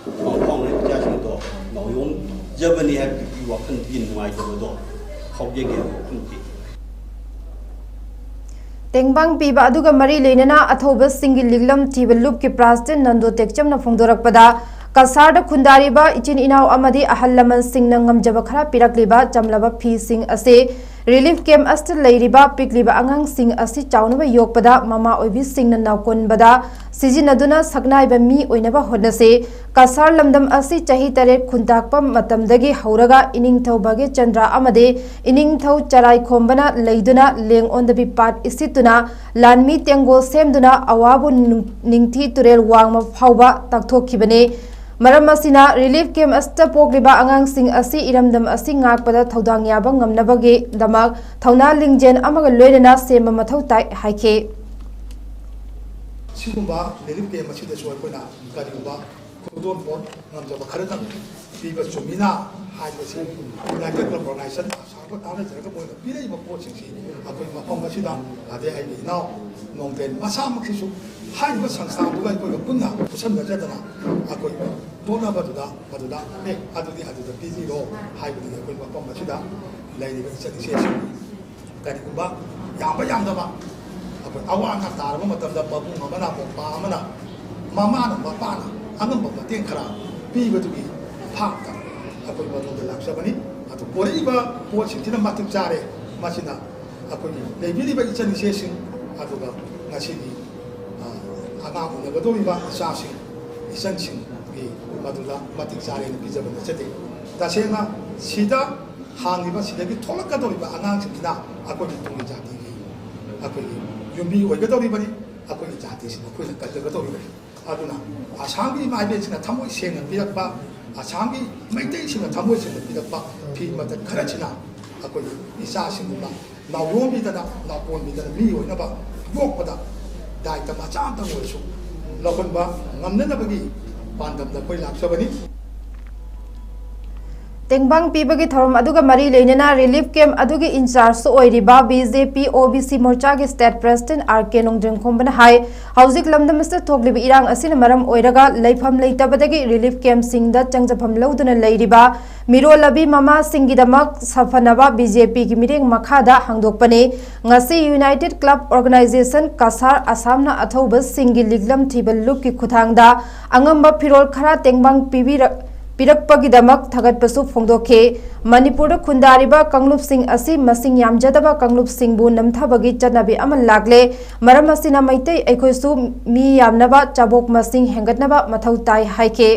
ꯃꯐꯝ ꯏꯆꯥꯁꯤꯡꯗꯣ ꯅꯧꯌꯣꯝꯖꯕꯅꯤ ꯍꯥꯏꯕꯒꯤ ꯋꯥꯈꯜꯒꯤ ꯅꯨꯡꯉꯥꯏꯖꯕꯗꯣ ꯐꯥꯎꯖꯒꯦ ꯍꯥꯏꯕ ꯋꯥꯈꯜ ꯄꯤ꯫ ꯇꯦꯡꯕꯥꯡ ꯄꯤꯕ ꯑꯗꯨꯒ ꯃꯔꯤ ꯂꯩꯅꯅ ꯑꯊꯧꯕꯁꯤꯡꯒꯤ ꯂꯤꯛꯂꯝ ꯊꯤꯕ ꯂꯨꯞꯀꯤ ꯄ꯭ꯔꯥꯁꯇꯤꯟ ꯅꯟꯗꯣ ꯇꯦꯛꯆꯝꯅ ꯐꯣꯡꯗꯣꯔꯛꯄꯗ, ꯀꯁꯥꯔꯗ ꯈꯨꯟꯗꯥꯔꯤꯕ ꯏꯆꯤꯟ ꯏꯅꯥꯎ ꯑꯃꯗꯤ ꯑꯍꯜ ꯂꯃꯟꯁꯤꯡꯅ ꯉꯝꯖꯕ ꯈꯔ ꯄꯤꯔꯛꯂꯤꯕ ꯆꯝꯂꯕ ꯐꯤꯁꯤꯡ ꯑꯁꯤ ꯔꯤꯂꯤꯐ ꯀꯦꯝꯞ ꯑꯁꯤꯗ ꯂꯩꯔꯤꯕ ꯄꯤꯛꯂꯤꯕ ꯑꯉꯥꯡꯁꯤꯡ ꯑꯁꯤ ꯆꯥꯎꯅꯕ ꯌꯣꯛꯄꯗ ꯃꯃꯥ ꯑꯣꯏꯕꯤꯁꯤꯡꯅ ꯅꯥꯎꯀꯣꯟꯕꯗ ꯁꯤꯖꯤꯟꯅꯗꯨꯅ ꯁꯛꯅꯥꯏꯕ ꯃꯤ ꯑꯣꯏꯅꯕ ꯍꯣꯠꯅꯁꯤ꯫ ꯀꯁꯥꯔ ꯂꯝꯗꯝ ꯑꯁꯤ ꯆꯍꯤ ꯇꯔꯦꯠ ꯈꯨꯟꯇꯥꯛꯄ ꯃꯇꯝꯗꯒꯤ ꯍꯧꯔꯒ ꯏꯅꯤꯡꯊꯧ ꯚꯥꯒ꯭ꯌꯆꯟꯗ꯭ꯔ ꯑꯃꯗꯤ ꯏꯅꯤꯡꯊꯧ ꯆꯔꯥꯏꯈꯣꯝꯕꯅ ꯂꯩꯗꯨꯅ ꯂꯦꯡ ꯑꯣꯟꯗꯕꯤ ꯄꯥꯠ ꯏꯁꯤꯠꯇꯨꯅ ꯂꯥꯟꯃꯤ ꯇꯦꯡꯒꯣꯜ ꯁꯦꯝꯗꯨꯅ ꯑꯋꯥꯕꯨ ꯅꯤꯡꯊꯤ ꯇꯨꯔꯦꯜ ꯋꯥꯡꯃ ꯐꯥꯎꯕ ꯇꯥꯛꯊꯣꯛꯈꯤꯕꯅꯤ꯫ ꯃꯔꯝ ꯑꯁꯤꯅ ꯔꯤꯂꯤꯐ ꯀꯦꯝꯞ ꯑꯁꯤꯗ ꯄꯣꯛꯂꯤꯕ ꯑꯉꯥꯡꯁꯤꯡ ꯑꯁꯤ ꯏꯔꯝꯗꯝ ꯑꯁꯤ ꯉꯥꯛꯄꯗ ꯊꯧꯗꯥꯡ ꯌꯥꯕ ꯉꯝꯅꯕꯒꯤꯗꯃꯛ ꯊꯧꯅꯥ ꯂꯤꯡꯖꯦꯜ ꯑꯃꯒ ꯂꯣꯏꯅꯅ ꯁꯦꯝꯕ ꯃꯊꯧ ꯇꯥꯏ ꯍꯥꯏꯈꯤ꯫ ꯁꯤꯒꯨꯝꯕ ꯔꯤꯂꯤꯐ ꯀꯦꯝꯞ ꯑꯁꯤꯗꯁꯨ ꯑꯩꯈꯣꯏꯅ ꯀꯔꯤꯒꯨꯝꯕ ꯈꯨꯗꯣꯜꯄꯣꯠ ꯉꯝꯖꯕ ꯈꯔꯗꯪ ꯄꯤꯕ ꯆꯨꯝꯃꯤꯅ ꯍꯥꯏꯕꯁꯤ ꯌꯨꯅꯥꯏꯇꯦꯠ ꯀ꯭ꯂꯕ ꯑꯣꯔꯒꯅꯥꯏꯖꯦꯁꯟ ꯑꯁꯥꯝꯒ ꯇꯥꯟꯅꯖꯔꯒ ꯃꯣꯏꯅ ꯄꯤꯔꯛꯏꯕ ꯄꯣꯠꯁꯤꯡꯁꯤ ꯑꯩꯈꯣꯏ ꯃꯐꯝ ꯑꯁꯤꯗ, ꯑꯗꯩ ꯑꯩꯒꯤ ꯏꯅꯥꯎ ꯅꯣꯡꯊꯦꯟ ꯃꯁꯥꯃꯛꯁꯤꯁꯨ ꯍꯥꯏꯔꯤꯕ ꯁꯪꯁꯊꯥꯟꯗꯨꯒ ꯑꯩꯈꯣꯏꯒ ꯄꯨꯟꯅ ꯈꯨꯠꯁꯝꯅꯖꯗꯅ ꯑꯩꯈꯣꯏ ꯇꯣꯠꯅꯕꯗꯨꯗ ꯃꯗꯨꯗ ꯑꯦ ꯑꯗꯨꯗꯤ ꯑꯗꯨꯗ ꯄꯤꯕꯤꯔꯣ ꯍꯥꯏꯕꯗꯨꯗꯤ ꯑꯩꯈꯣꯏ ꯃꯐꯝ ꯑꯁꯤꯗ ꯂꯩꯔꯤꯕ ꯏꯆꯟ ꯏꯆꯦꯁꯤꯡ ꯀꯔꯤꯒꯨꯝꯕ ꯌꯥꯝꯕ ꯌꯥꯝꯗꯕ ꯑꯩꯈꯣꯏ ꯑꯋꯥ ꯑꯅꯥ ꯇꯥꯔꯕ ꯃꯇꯝꯗ ꯃꯕꯨꯡ ꯑꯃꯅ ꯃꯧꯄ꯭ꯋꯥ ꯑꯃꯅ ꯃꯃꯥꯅ ꯃꯄꯥꯅ ꯑꯉꯝꯕ ꯃꯇꯦꯡ ꯈꯔ ꯄꯤꯕꯗꯨꯒꯤ ꯊꯥꯛꯇ ꯑꯩꯈꯣꯏ ꯃꯇꯨꯡꯗ ꯂꯥꯛꯆꯕꯅꯤ꯫ ꯑꯗꯨ ꯄꯣꯔꯛꯏꯕ ꯄꯣꯠꯁꯤꯡꯁꯤꯅ ꯃꯇꯤꯛ ꯆꯥꯔꯦ꯫ ꯃꯁꯤꯅ ꯑꯩꯈꯣꯏꯒꯤ ꯂꯩꯕꯤꯔꯤꯕ ꯏꯆꯟ ꯏꯆꯦꯁꯤꯡ, ꯑꯗꯨꯒ ꯉꯁꯤꯒꯤ ꯑꯉꯥꯡ ꯎꯅꯒꯗꯧꯔꯤꯕ ꯏꯆꯥꯁꯤꯡ, ꯏꯆꯟꯁꯤꯡꯒꯤ ꯃꯗꯨꯗ ꯃꯇꯤꯛ ꯆꯥꯔꯦꯅ ꯄꯤꯖꯕ ꯅꯠꯆꯗꯦ꯫ ꯇꯁꯦꯡꯅ ꯁꯤꯗ ꯍꯥꯡꯂꯤꯕ, ꯁꯤꯗꯒꯤ ꯊꯣꯛꯂꯛꯀꯗꯧꯔꯤꯕ ꯑꯉꯥꯡꯁꯤꯡꯁꯤꯅ ꯑꯩꯈꯣꯏꯒꯤ ꯇꯨꯡꯒꯤ ꯖꯥꯇꯤꯒꯤ, ꯑꯩꯈꯣꯏꯒꯤ ꯌꯨꯝꯕꯤ ꯑꯣꯏꯒꯗꯧꯔꯤꯕꯅꯤ꯫ ꯑꯩꯈꯣꯏꯒꯤ ꯖꯥꯇꯤꯁꯤ ꯃꯈꯣꯏꯅ ꯀꯟꯖꯒꯗꯧꯔꯤꯕꯅꯤ꯫ ꯑꯗꯨꯅ ꯑꯁꯥꯝꯒꯤ ꯏꯃꯥ ꯏꯕꯦꯟꯁꯤꯡꯅ ꯊꯃꯣꯏ ꯁꯦꯡꯅ ꯄꯤꯔꯛꯄ, ꯑꯁꯥꯝꯒꯤ ꯃꯩꯇꯩꯁꯤꯡꯅ ꯊꯃꯣꯏ ꯁꯦꯡꯅ ꯄꯤꯔꯛꯄ ꯐꯤ ꯃꯇꯠ ꯈꯔꯁꯤꯅ ꯑꯩꯈꯣꯏꯒꯤ ꯏꯆꯥꯁꯤꯡꯕꯨ ꯅꯥꯎꯌꯣꯟꯕꯤꯗꯅ, ꯅꯥꯎꯀꯣꯟꯕꯤꯗꯅ ꯃꯤ ꯑꯣꯏꯅꯕ ꯌꯣꯛꯄꯗ ꯗꯥꯏꯇ ꯃꯆꯥ ꯑꯃꯇꯪ ꯑꯣꯏꯔꯁꯨ ꯂꯧꯍꯟꯕ ꯉꯝꯅꯅꯕꯒꯤ ꯄꯥꯟꯗꯝꯗ ꯑꯩꯈꯣꯏ ꯂꯥꯛꯆꯕꯅꯤ꯫ ꯇꯦꯡꯕꯥꯡ ꯄꯤꯕꯒꯤ ꯊꯧꯔꯝ ꯑꯗꯨꯒ ꯃꯔꯤ ꯂꯩꯅꯅ ꯔꯤꯂꯤꯐ ꯀꯦꯝꯞ ꯑꯗꯨꯒꯤ ꯏꯟꯆꯥꯔꯖꯁꯨ ꯑꯣꯏꯔꯤꯕ ꯕꯤ ꯖꯦ ꯄꯤ ꯑꯣ ꯕꯤ ꯁꯤ ꯃꯣꯔꯆꯥꯒꯤ ꯁ꯭ꯇꯦꯠ ꯄ꯭ꯔꯦꯁꯤꯗꯦꯟꯠ ꯑꯥꯔ ꯀꯦ ꯅꯣꯡꯗ꯭ꯔꯤꯡꯈꯣꯝꯕꯅ ꯍꯥꯏ, ꯍꯧꯖꯤꯛ ꯂꯝꯗꯝ ꯑꯁꯤꯗ ꯊꯣꯛꯂꯤꯕ ꯏꯔꯥꯡ ꯑꯁꯤꯅ ꯃꯔꯝ ꯑꯣꯏꯔꯒ ꯂꯩꯐꯝ ꯂꯩꯇꯕꯗꯒꯤ ꯔꯤꯂꯤꯐ ꯀꯦꯝꯞꯁꯤꯡꯗ ꯆꯪꯖꯐꯝ ꯂꯧꯗꯨꯅ ꯂꯩꯔꯤꯕ ꯃꯤꯔꯣꯜꯂꯕꯤ ꯃꯃꯥꯁꯤꯡꯒꯤꯗꯃꯛ ꯁꯥꯐꯅꯕ ꯕꯤ ꯖꯦ ꯄꯤꯒꯤ ꯃꯤꯠꯌꯦꯡ ꯃꯈꯥꯗ ꯍꯥꯡꯗꯣꯛꯄꯅꯤ꯫ ꯉꯁꯤ ꯌꯨꯅꯥꯏꯇꯦꯗ ꯀ꯭ꯂꯕ ꯑꯣꯔꯒꯅꯥꯏꯖꯦꯁꯟ ꯀꯁꯥꯔ ꯑꯁꯥꯝꯅ ꯑꯊꯧꯕꯁꯤꯡꯒꯤ ꯂꯤꯛꯂꯝ ꯊꯤꯕ ꯂꯨꯞꯀꯤ ꯈꯨꯠꯊꯥꯡꯗ ꯑꯉꯝꯕ ꯐꯤꯔꯣꯜ ꯈꯔ ꯇꯦꯡꯕꯥꯡ ꯄꯤꯕꯤꯔꯛ-, ꯄꯤꯔꯛꯄꯒꯤꯗꯃꯛ ꯊꯥꯒꯠꯄꯁꯨ ꯐꯣꯡꯗꯣꯛꯈꯤ꯫ ꯃꯅꯤꯄꯨꯔꯗ ꯈꯨꯟꯗꯥꯔꯤꯕ ꯀꯥꯡꯂꯨꯞꯁꯤꯡ ꯑꯁꯤ ꯃꯁꯤꯡ ꯌꯥꯝꯖꯗꯕ ꯀꯥꯡꯂꯨꯞꯁꯤꯡꯕꯨ ꯅꯝꯊꯕꯒꯤ ꯆꯠꯅꯕꯤ ꯑꯃ ꯂꯥꯛꯂꯦ꯫ ꯃꯔꯝ ꯑꯁꯤꯅ ꯃꯩꯇꯩ ꯑꯩꯈꯣꯏꯁꯨ ꯃꯤ ꯌꯥꯝꯅꯕ, ꯆꯥꯕꯣꯛ ꯃꯁꯤꯡ ꯍꯦꯟꯒꯠꯅꯕ ꯃꯊꯧ ꯇꯥꯏ ꯍꯥꯏꯈꯤ꯫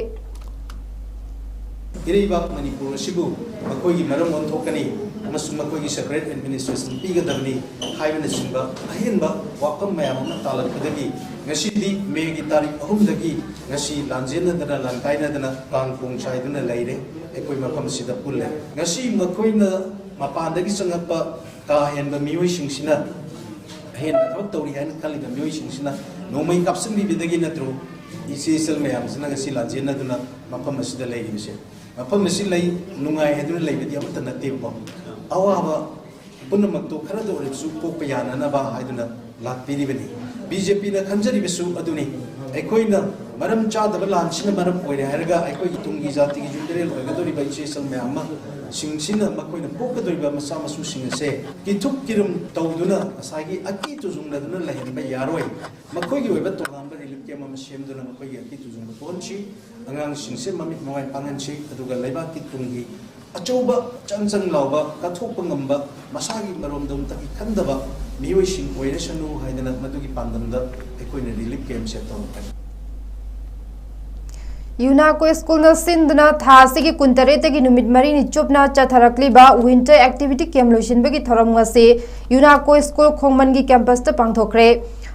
ꯏꯔꯩꯕꯥꯛ ꯃꯅꯤꯄꯨꯔ ꯑꯁꯤꯕꯨ ꯃꯈꯣꯏꯒꯤ ꯃꯔꯝ ꯑꯣꯟꯊꯣꯛꯀꯅꯤ ꯑꯃꯁꯨꯡ ꯃꯈꯣꯏꯒꯤ separate administration ꯄꯤꯒꯗꯕꯅꯤ ꯍꯥꯏꯕꯅꯆꯤꯡꯕ ꯑꯍꯦꯟꯕ ꯋꯥꯐꯝ ꯃꯌꯥꯝ ꯑꯃ ꯇꯥꯜꯂꯛꯄꯗꯒꯤ ꯉꯁꯤꯗꯤ ꯃꯦꯒꯤ ꯇꯥꯔꯤꯛ ꯑꯍꯨꯝꯗꯒꯤ ꯉꯁꯤ ꯂꯥꯟꯖꯦꯟꯅꯗꯅ, ꯂꯥꯟꯀꯥꯏꯅꯗꯅ, ꯀꯥꯡ ꯈꯣꯡ ꯆꯥꯏꯗꯨꯅ ꯂꯩꯔꯦ꯫ ꯑꯩꯈꯣꯏ ꯃꯐꯝ ꯑꯁꯤꯗ ꯄꯨꯜꯂꯦ꯫ ꯉꯁꯤ ꯃꯈꯣꯏꯅ ꯃꯄꯥꯟꯗꯒꯤ ꯆꯪꯉꯛꯄ ꯀꯥ ꯍꯦꯟꯕ ꯃꯤꯑꯣꯏꯁꯤꯡꯁꯤꯅ, ꯑꯍꯦꯟꯕ ꯊꯕꯛ ꯇꯧꯔꯤ ꯍꯥꯏꯅ ꯈꯜꯂꯤꯕ ꯃꯤꯑꯣꯏꯁꯤꯡꯁꯤꯅ ꯅꯣꯡꯃꯩ ꯀꯥꯞꯁꯤꯟꯕꯤꯕꯗꯒꯤ ꯅꯠꯇ꯭ꯔꯣ ꯏꯆꯦ ꯏꯆꯜ ꯃꯌꯥꯝꯁꯤꯅ ꯉꯁꯤ ꯂꯥꯟꯖꯦꯟꯅꯗꯨꯅ ꯃꯐꯝ ꯑꯁꯤꯗ ꯂꯩꯔꯤꯕꯁꯦ? ꯃꯐꯝ ꯑꯁꯤ ꯂꯩ, ꯅꯨꯡꯉꯥꯏ ꯍꯥꯏꯗꯨꯅ ꯂꯩꯕꯗꯤ ꯑꯃꯠꯇ ꯅꯠꯇꯦꯕꯀꯣ꯫ ꯑꯋꯥꯕ ꯄꯨꯝꯅꯃꯛꯇꯣ ꯈꯔꯗ ꯑꯣꯏꯔꯕꯁꯨ ꯀꯣꯛꯄ ꯌꯥꯅꯅꯕ ꯍꯥꯏꯗꯨꯅ ꯂꯥꯛꯄꯤꯔꯤꯕꯅꯤ꯫ ꯕꯤ ꯖꯦ ꯄꯤꯅ ꯈꯟꯖꯔꯤꯕꯁꯨ ꯑꯗꯨꯅꯤ꯫ ꯑꯩꯈꯣꯏꯅ ꯃꯔꯝ ꯆꯥꯗꯕ ꯂꯥꯟꯁꯤꯅ ꯃꯔꯝ ꯑꯣꯏꯔꯦ ꯍꯥꯏꯔꯒ ꯑꯩꯈꯣꯏꯒꯤ ꯇꯨꯡꯒꯤ ꯖꯥꯇꯤꯒꯤ ꯌꯨꯝꯕꯤꯔꯦꯜ ꯑꯣꯏꯒꯗꯧꯔꯤꯕ ꯏꯆꯦ ꯏꯆꯜ ꯃꯌꯥꯝ ꯑꯃ ꯁꯤꯡꯁꯤꯅ ꯃꯈꯣꯏꯅ ꯄꯣꯛꯀꯗꯧꯔꯤꯕ ꯃꯆꯥ ꯃꯁꯨꯁꯤꯡ ꯑꯁꯦ ꯀꯤꯊꯨꯞ ꯀꯤꯔꯨꯝ ꯇꯧꯗꯨꯅ ꯉꯁꯥꯏꯒꯤ ꯑꯀꯤ ꯇꯨꯖꯨꯡꯅꯗꯨꯅ ꯂꯩꯍꯟꯕ ꯌꯥꯔꯣꯏ꯫ ꯃꯈꯣꯏꯒꯤ ꯑꯣꯏꯕ ꯇꯣꯉꯥꯟꯕ relief camp ꯑꯃ ꯁꯦꯝꯗꯨꯅ ꯃꯈꯣꯏꯒꯤ ꯑꯀꯤ ꯇꯨꯖꯨꯡꯕ ꯊꯣꯛꯍꯟꯁꯤ꯫ ꯑꯉꯥꯡꯁꯤꯡꯁꯦ ꯃꯃꯤꯠ ꯃꯃꯥꯏ ꯄꯥꯡꯍꯟꯁꯤ, ꯑꯗꯨꯒ ꯂꯩꯕꯥꯛꯀꯤ ꯇꯨꯡꯒꯤ ꯑꯆꯧꯕ ꯆꯪ ꯆꯪ ꯂꯥꯎꯕ ꯀꯠꯊꯣꯛꯄ ꯉꯝꯕ, ꯃꯁꯥꯒꯤ ꯃꯔꯣꯝꯗꯣꯝꯇꯒꯤ ꯈꯟꯗꯕ ꯃꯤꯑꯣꯏꯁꯤꯡ ꯑꯣꯏꯔꯁꯅꯨ ꯍꯥꯏꯗꯅ ꯃꯗꯨꯒꯤ ꯄꯥꯟꯗꯝꯗ ꯑꯩꯈꯣꯏꯅ ꯔꯤꯂꯤꯐ ꯀꯦꯝꯁꯦ ꯇꯧꯔꯛꯀꯅꯤ꯫ ꯌꯨꯅꯥꯀꯣ ꯁ꯭ꯀꯨꯜꯅ ꯁꯤꯟꯗꯨꯅ ꯊꯥ ꯑꯁꯤꯒꯤ ꯀꯨꯟꯇꯔꯦꯠꯇꯒꯤ ꯅꯨꯃꯤꯠ ꯃꯔꯤꯅꯤ ꯆꯨꯞꯅ ꯆꯠꯊꯔꯛꯂꯤꯕ ꯋꯤꯟꯇꯔ ꯑꯦꯛꯇꯤꯚꯤꯇꯤ ꯀꯦꯝ ꯂꯣꯏꯁꯤꯟꯕꯒꯤ ꯊꯧꯔꯝ ꯑꯁꯤ ꯌꯨꯅꯥꯀꯣ ꯁ꯭ꯀꯨꯜ ꯈꯣꯡꯃꯟꯒꯤ ꯀꯦꯝꯄꯁꯇ ꯄꯥꯡꯊꯣꯛꯈ꯭ꯔꯦ꯫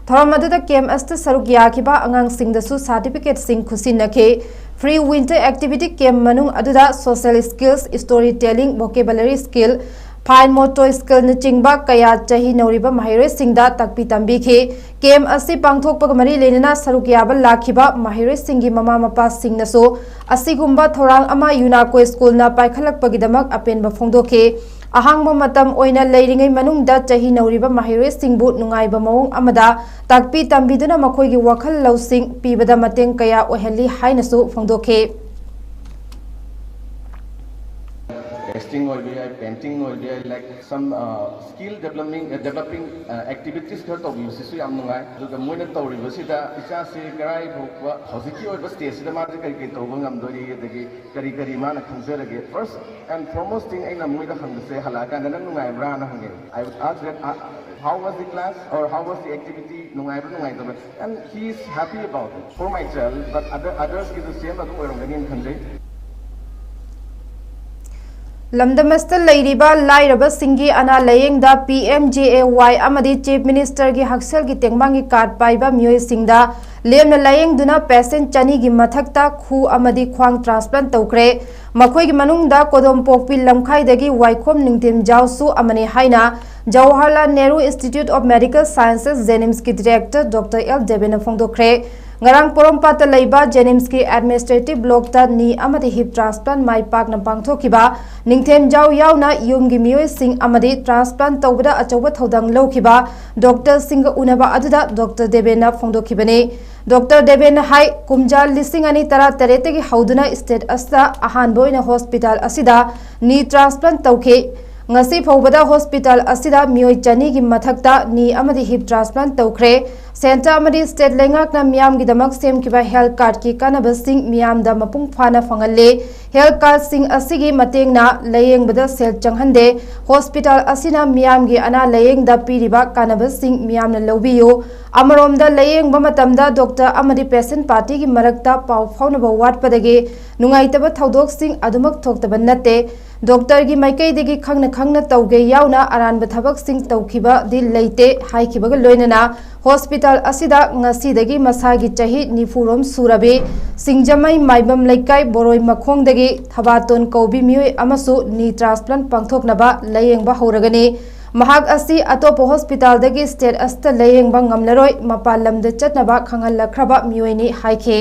ꯊꯧꯔꯝ ꯑꯗꯨꯗ ꯀꯦꯝ ꯑꯁꯤꯗ ꯁꯔꯨꯛ ꯌꯥꯈꯤꯕ ꯑꯉꯥꯡꯁꯤꯡꯗꯁꯨ ꯁꯥꯔꯇꯤꯐꯤꯀꯦꯠꯁꯤꯡ ꯈꯨꯠꯁꯤꯟꯅꯈꯤ꯫ ꯐ꯭ꯔꯤ ꯋꯤꯟꯇꯔ ꯑꯦꯛꯇꯤꯚꯤꯇꯤ ꯀꯦꯝ ꯃꯅꯨꯡ ꯑꯗꯨꯗ social skills, story telling, vocabulary skill, fine motor ꯁ꯭ꯀꯤꯜꯅꯆꯤꯡꯕ ꯀꯌꯥ ꯆꯍꯤ ꯅꯧꯔꯤꯕ ꯃꯍꯩꯔꯣꯏꯁꯤꯡꯗ ꯇꯥꯛꯄꯤ ꯇꯝꯕꯤꯈꯤ꯫ ꯀꯦꯝ ꯑꯁꯤ ꯄꯥꯡꯊꯣꯛꯄꯒ ꯃꯔꯤ ꯂꯩꯅꯅ ꯁꯔꯨꯛ ꯌꯥꯕ ꯂꯥꯛꯈꯤꯕ ꯃꯍꯩꯔꯣꯏꯁꯤꯡꯒꯤ ꯃꯃꯥ ꯃꯄꯥꯁꯤꯡꯅꯁꯨ ꯑꯁꯤꯒꯨꯝꯕ ꯊꯧꯔꯥꯡ ꯑꯃ ꯌꯨꯅꯥꯀꯣ ꯁ꯭ꯀꯨꯜꯅ ꯄꯥꯏꯈꯠꯂꯛꯄꯒꯤꯗꯃꯛ ꯑꯄꯦꯟꯕ ꯐꯣꯡꯗꯣꯛꯈꯤ꯫ ꯑꯍꯥꯡꯕ ꯃꯇꯝ ꯑꯣꯏꯅ ꯂꯩꯔꯤꯉꯩ ꯃꯅꯨꯡꯗ ꯆꯍꯤ ꯅꯧꯔꯤꯕ ꯃꯍꯩꯔꯣꯏꯁꯤꯡꯕꯨ ꯅꯨꯡꯉꯥꯏꯕ ꯃꯑꯣꯡ ꯑꯃꯗ ꯇꯥꯛꯄꯤ ꯇꯝꯕꯤꯗꯨꯅ ꯃꯈꯣꯏꯒꯤ ꯋꯥꯈꯜ ꯂꯧꯁꯤꯡ ꯄꯤꯕꯗ ꯃꯇꯦꯡ ꯀꯌꯥ ꯑꯣꯏꯍꯜꯂꯤ ꯍꯥꯏꯅꯁꯨ ꯐꯣꯡꯗꯣꯛꯈꯤ꯫ Testing ꯑꯣꯏꯕ ꯌꯥꯏ, painting ꯑꯣꯏꯕ ꯌꯥꯏ, like some skill developing developing activities ꯈꯔ ꯇꯧꯕꯤꯕꯁꯤꯁꯨ ꯌꯥꯝ ꯅꯨꯡꯉꯥꯏ꯫ ꯑꯗꯨꯒ ꯃꯣꯏꯅ ꯇꯧꯔꯤꯕꯁꯤꯗ ꯏꯆꯥꯁꯤ ꯀꯔꯥꯏ ꯐꯥꯎꯕ ꯍꯧꯖꯤꯛꯀꯤ ꯑꯣꯏꯕ stageꯁꯤꯗ ꯃꯥꯁꯦ ꯀꯔꯤ ꯀꯔꯤ ꯇꯧꯕ ꯉꯝꯗꯣꯔꯤ, ꯑꯗꯒꯤ ꯀꯔꯤ ꯀꯔꯤ ꯃꯥꯅ ꯈꯪꯖꯔꯒꯦ꯫ First and foremost thing ꯑꯩꯅ ꯃꯣꯏꯗ ꯍꯪꯕꯁꯦ, ꯍꯜꯂꯛꯑꯀꯥꯟꯗ ꯅꯪ ꯅꯨꯡꯉꯥꯏꯕ꯭ꯔꯥꯅ ꯍꯪꯉꯦ꯫ I would ask that, uh, how was the class or how was the activity? ꯅꯨꯡꯉꯥꯏꯕ꯭ꯔꯥ ꯅꯨꯡꯉꯥꯏꯇꯕ꯭ꯔꯥ? And he is happy about it. For my child, but other others ꯀꯤꯁꯨ same ꯑꯗꯨꯝ ꯑꯣꯏꯔꯝꯒꯅꯤꯅ ꯈꯟꯖꯩ꯫ ꯂꯝꯗꯝ ꯑꯁꯤꯗ ꯂꯩꯔꯤꯕ ꯂꯥꯏꯔꯕꯁꯤꯡꯒꯤ ꯑꯅꯥ ꯂꯥꯌꯦꯡꯗ ꯄꯤ ꯑꯦꯝ ꯖꯦ ꯑꯦ ꯋꯥꯏ ꯑꯃꯗꯤ ꯆꯤꯐ ꯃꯤꯅꯤꯁꯇꯔꯒꯤ ꯍꯛꯁꯦꯜꯒꯤ ꯇꯦꯡꯕꯥꯡꯒꯤ ꯀꯥꯔꯗ ꯄꯥꯏꯕ ꯃꯤꯑꯣꯏꯁꯤꯡꯗ ꯂꯦꯝꯅ ꯂꯥꯌꯦꯡꯗꯨꯅ ꯄꯦꯁꯦꯟ ꯆꯅꯤꯒꯤ ꯃꯊꯛꯇ ꯈꯨ ꯑꯃꯗꯤ ꯈ꯭ꯋꯥꯡ ꯇ꯭ꯔꯥꯟꯁꯄ꯭ꯂꯥꯟ ꯇꯧꯈ꯭ꯔꯦ꯫ ꯃꯈꯣꯏꯒꯤ ꯃꯅꯨꯡꯗ ꯀꯣꯗꯣꯝꯄꯣꯛꯄꯤ ꯂꯝꯈꯥꯏꯗꯒꯤ ꯋꯥꯏꯈꯣꯝ ꯅꯤꯡꯊꯦꯝꯖꯥꯎꯁꯨ ꯑꯃꯅꯤ ꯍꯥꯏꯅ Jawaharlal Nehru institute of medical sciences, ꯖꯦꯅꯤꯝꯁꯀꯤ ꯗꯤꯔꯦꯛꯇꯔ ꯗꯣꯛꯇꯔ ꯑꯦꯜ ꯗꯦꯕꯦꯅ ꯐꯣꯡꯗꯣꯛꯈ꯭ꯔꯦ꯫ ꯉꯔꯥꯡ ꯄꯣꯔꯣꯝꯄꯥꯠꯇ ꯂꯩꯕ ꯖꯦꯅꯤꯝꯁꯀꯤ ꯑꯦꯗꯃꯤꯅꯤꯁꯇ꯭ꯔꯦꯇꯤꯚ ꯕ꯭ꯂꯣꯛꯇ ꯅꯤ ꯑꯃꯗꯤ ꯍꯤꯞ ꯇ꯭ꯔꯥꯟꯁꯄ꯭ꯂꯥꯟ ꯃꯥꯏ ꯄꯥꯛꯅ ꯄꯥꯡꯊꯣꯛꯈꯤꯕ ꯅꯤꯡꯊꯦꯝꯖꯥꯎ ꯌꯥꯎꯅ ꯌꯨꯝꯒꯤ ꯃꯤꯑꯣꯏꯁꯤꯡ ꯑꯃꯗꯤ ꯇ꯭ꯔꯥꯟꯁꯄ꯭ꯂꯥꯟ ꯇꯧꯕꯗ ꯑꯆꯧꯕ ꯊꯧꯗꯥꯡ ꯂꯧꯈꯤꯕ ꯗꯣꯛꯇꯔꯁꯤꯡꯒ ꯎꯅꯕ ꯑꯗꯨꯗ ꯗꯣꯛꯇꯔ ꯗꯦꯕꯦꯟꯅ ꯐꯣꯡꯗꯣꯛꯈꯤꯕꯅꯤ꯫ ꯗꯣꯛꯇꯔ ꯗꯦꯕꯦꯟꯅ ꯍꯥꯏ, ꯀꯨꯝꯖꯥ ꯂꯤꯁꯤꯡ ꯑꯅꯤ ꯇꯔꯥ ꯇꯔꯦꯠꯇꯒꯤ ꯍꯧꯗꯨꯅ ꯁ꯭ꯇꯦꯠ ꯑꯁꯤꯗ ꯑꯍꯥꯟꯕ ꯑꯣꯏꯅ ꯍꯣꯁꯄꯤꯇꯥꯜ ꯑꯁꯤꯗ ꯅꯤ ꯇ꯭ꯔꯥꯟꯁꯄ꯭ꯂꯥꯟ ꯇꯧꯈꯤ꯫ ꯉꯁꯤ ꯐꯥꯎꯕꯗ ꯍꯣꯁꯄꯤꯇꯥꯜ ꯑꯁꯤꯗ ꯃꯤꯑꯣꯏ ꯆꯅꯤꯒꯤ ꯃꯊꯛꯇ ꯅꯤ ꯑꯃꯗꯤ ꯍꯤꯞ ꯇ꯭ꯔꯥꯟꯁꯄ꯭ꯂꯥꯟ ꯇꯧꯈ꯭ꯔꯦ꯫ ꯁꯦꯟꯇꯔ ꯑꯃꯗꯤ ꯁ꯭ꯇꯦꯠ ꯂꯩꯉꯥꯛꯅ ꯃꯤꯌꯥꯝꯒꯤꯗꯃꯛ ꯁꯦꯝꯈꯤꯕ ꯍꯦꯜꯊ ꯀꯥꯔꯗꯀꯤ ꯀꯥꯟꯅꯕꯁꯤꯡ ꯃꯤꯌꯥꯝꯗ ꯃꯄꯨꯡ ꯐꯥꯅ ꯐꯪꯍꯜꯂꯦ꯫ ꯍꯦꯜꯊ ꯀꯥꯔꯗꯁꯤꯡ ꯑꯁꯤꯒꯤ ꯃꯇꯦꯡꯅ ꯂꯥꯌꯦꯡꯕꯗ ꯁꯦꯜ ꯆꯪꯍꯟꯗꯦ꯫ ꯍꯣꯁꯄꯤꯇꯥꯜ ꯑꯁꯤꯅ ꯃꯤꯌꯥꯝꯒꯤ ꯑꯅꯥ ꯂꯥꯌꯦꯡꯗ ꯄꯤꯔꯤꯕ ꯀꯥꯟꯅꯕꯁꯤꯡ ꯃꯤꯌꯥꯝꯅ ꯂꯧꯕꯤꯌꯨ꯫ ꯑꯃꯔꯣꯝꯗ ꯂꯥꯌꯦꯡꯕ ꯃꯇꯝꯗ ꯗꯣꯛꯇꯔ ꯑꯃꯗꯤ ꯄꯦꯁꯦꯟ ꯄꯥꯔꯇꯤꯒꯤ ꯃꯔꯛꯇ ꯄꯥꯎ ꯐꯥꯎꯅꯕ ꯋꯥꯠꯄꯗꯒꯤ ꯅꯨꯡꯉꯥꯏꯇꯕ ꯊꯧꯗꯣꯛꯁꯤꯡ ꯑꯗꯨꯃꯛ ꯊꯣꯛꯇꯕ ꯅꯠꯇꯦ꯫ ꯗꯣꯛꯇꯔꯒꯤ ꯃꯥꯏꯀꯩꯗꯒꯤ ꯈꯪꯅ ꯈꯪꯅ ꯇꯧꯒꯦ ꯌꯥꯎꯅ ꯑꯔꯥꯟꯕ ꯊꯕꯛꯁꯤꯡ ꯇꯧꯈꯤꯕꯗꯤ ꯂꯩꯇꯦ ꯍꯥꯏꯈꯤꯕꯒ ꯂꯣꯏꯅꯅ ꯍꯣꯁꯄꯤꯇꯥꯜ ꯑꯁꯤꯗ ꯉꯁꯤꯗꯒꯤ ꯃꯁꯥꯒꯤ ꯆꯍꯤ ꯅꯤꯐꯨ ꯔꯣꯝ ꯁꯨꯔꯕꯤ ꯁꯤꯡꯖꯃꯩ ꯃꯥꯏꯕꯝ ꯂꯩꯀꯥꯏ ꯕꯣꯔꯣꯏ ꯃꯈꯣꯡꯗꯒꯤ ꯊꯕꯥꯇꯣꯟ ꯀꯧꯕꯤ ꯃꯤꯑꯣꯏ ꯑꯃꯁꯨ ꯅꯤ ꯇ꯭ꯔꯥꯟꯁꯄ꯭ꯂꯥꯟ ꯄꯥꯡꯊꯣꯛꯅꯕ ꯂꯥꯌꯦꯡꯕ ꯍꯧꯔꯒꯅꯤ꯫ ꯃꯍꯥꯛ ꯑꯁꯤ ꯑꯇꯣꯞꯄ ꯍꯣꯁꯄꯤꯇꯥꯜꯗꯒꯤ ꯁ꯭ꯇꯦꯠ ꯑꯁꯤꯗ ꯂꯥꯌꯦꯡꯕ ꯉꯝꯂꯔꯣꯏ, ꯃꯄꯥꯟ ꯂꯝꯗ ꯆꯠꯅꯕ ꯈꯪꯍꯜꯂꯛꯈ꯭ꯔꯕ ꯃꯤꯑꯣꯏꯅꯤ ꯍꯥꯏꯈꯤ꯫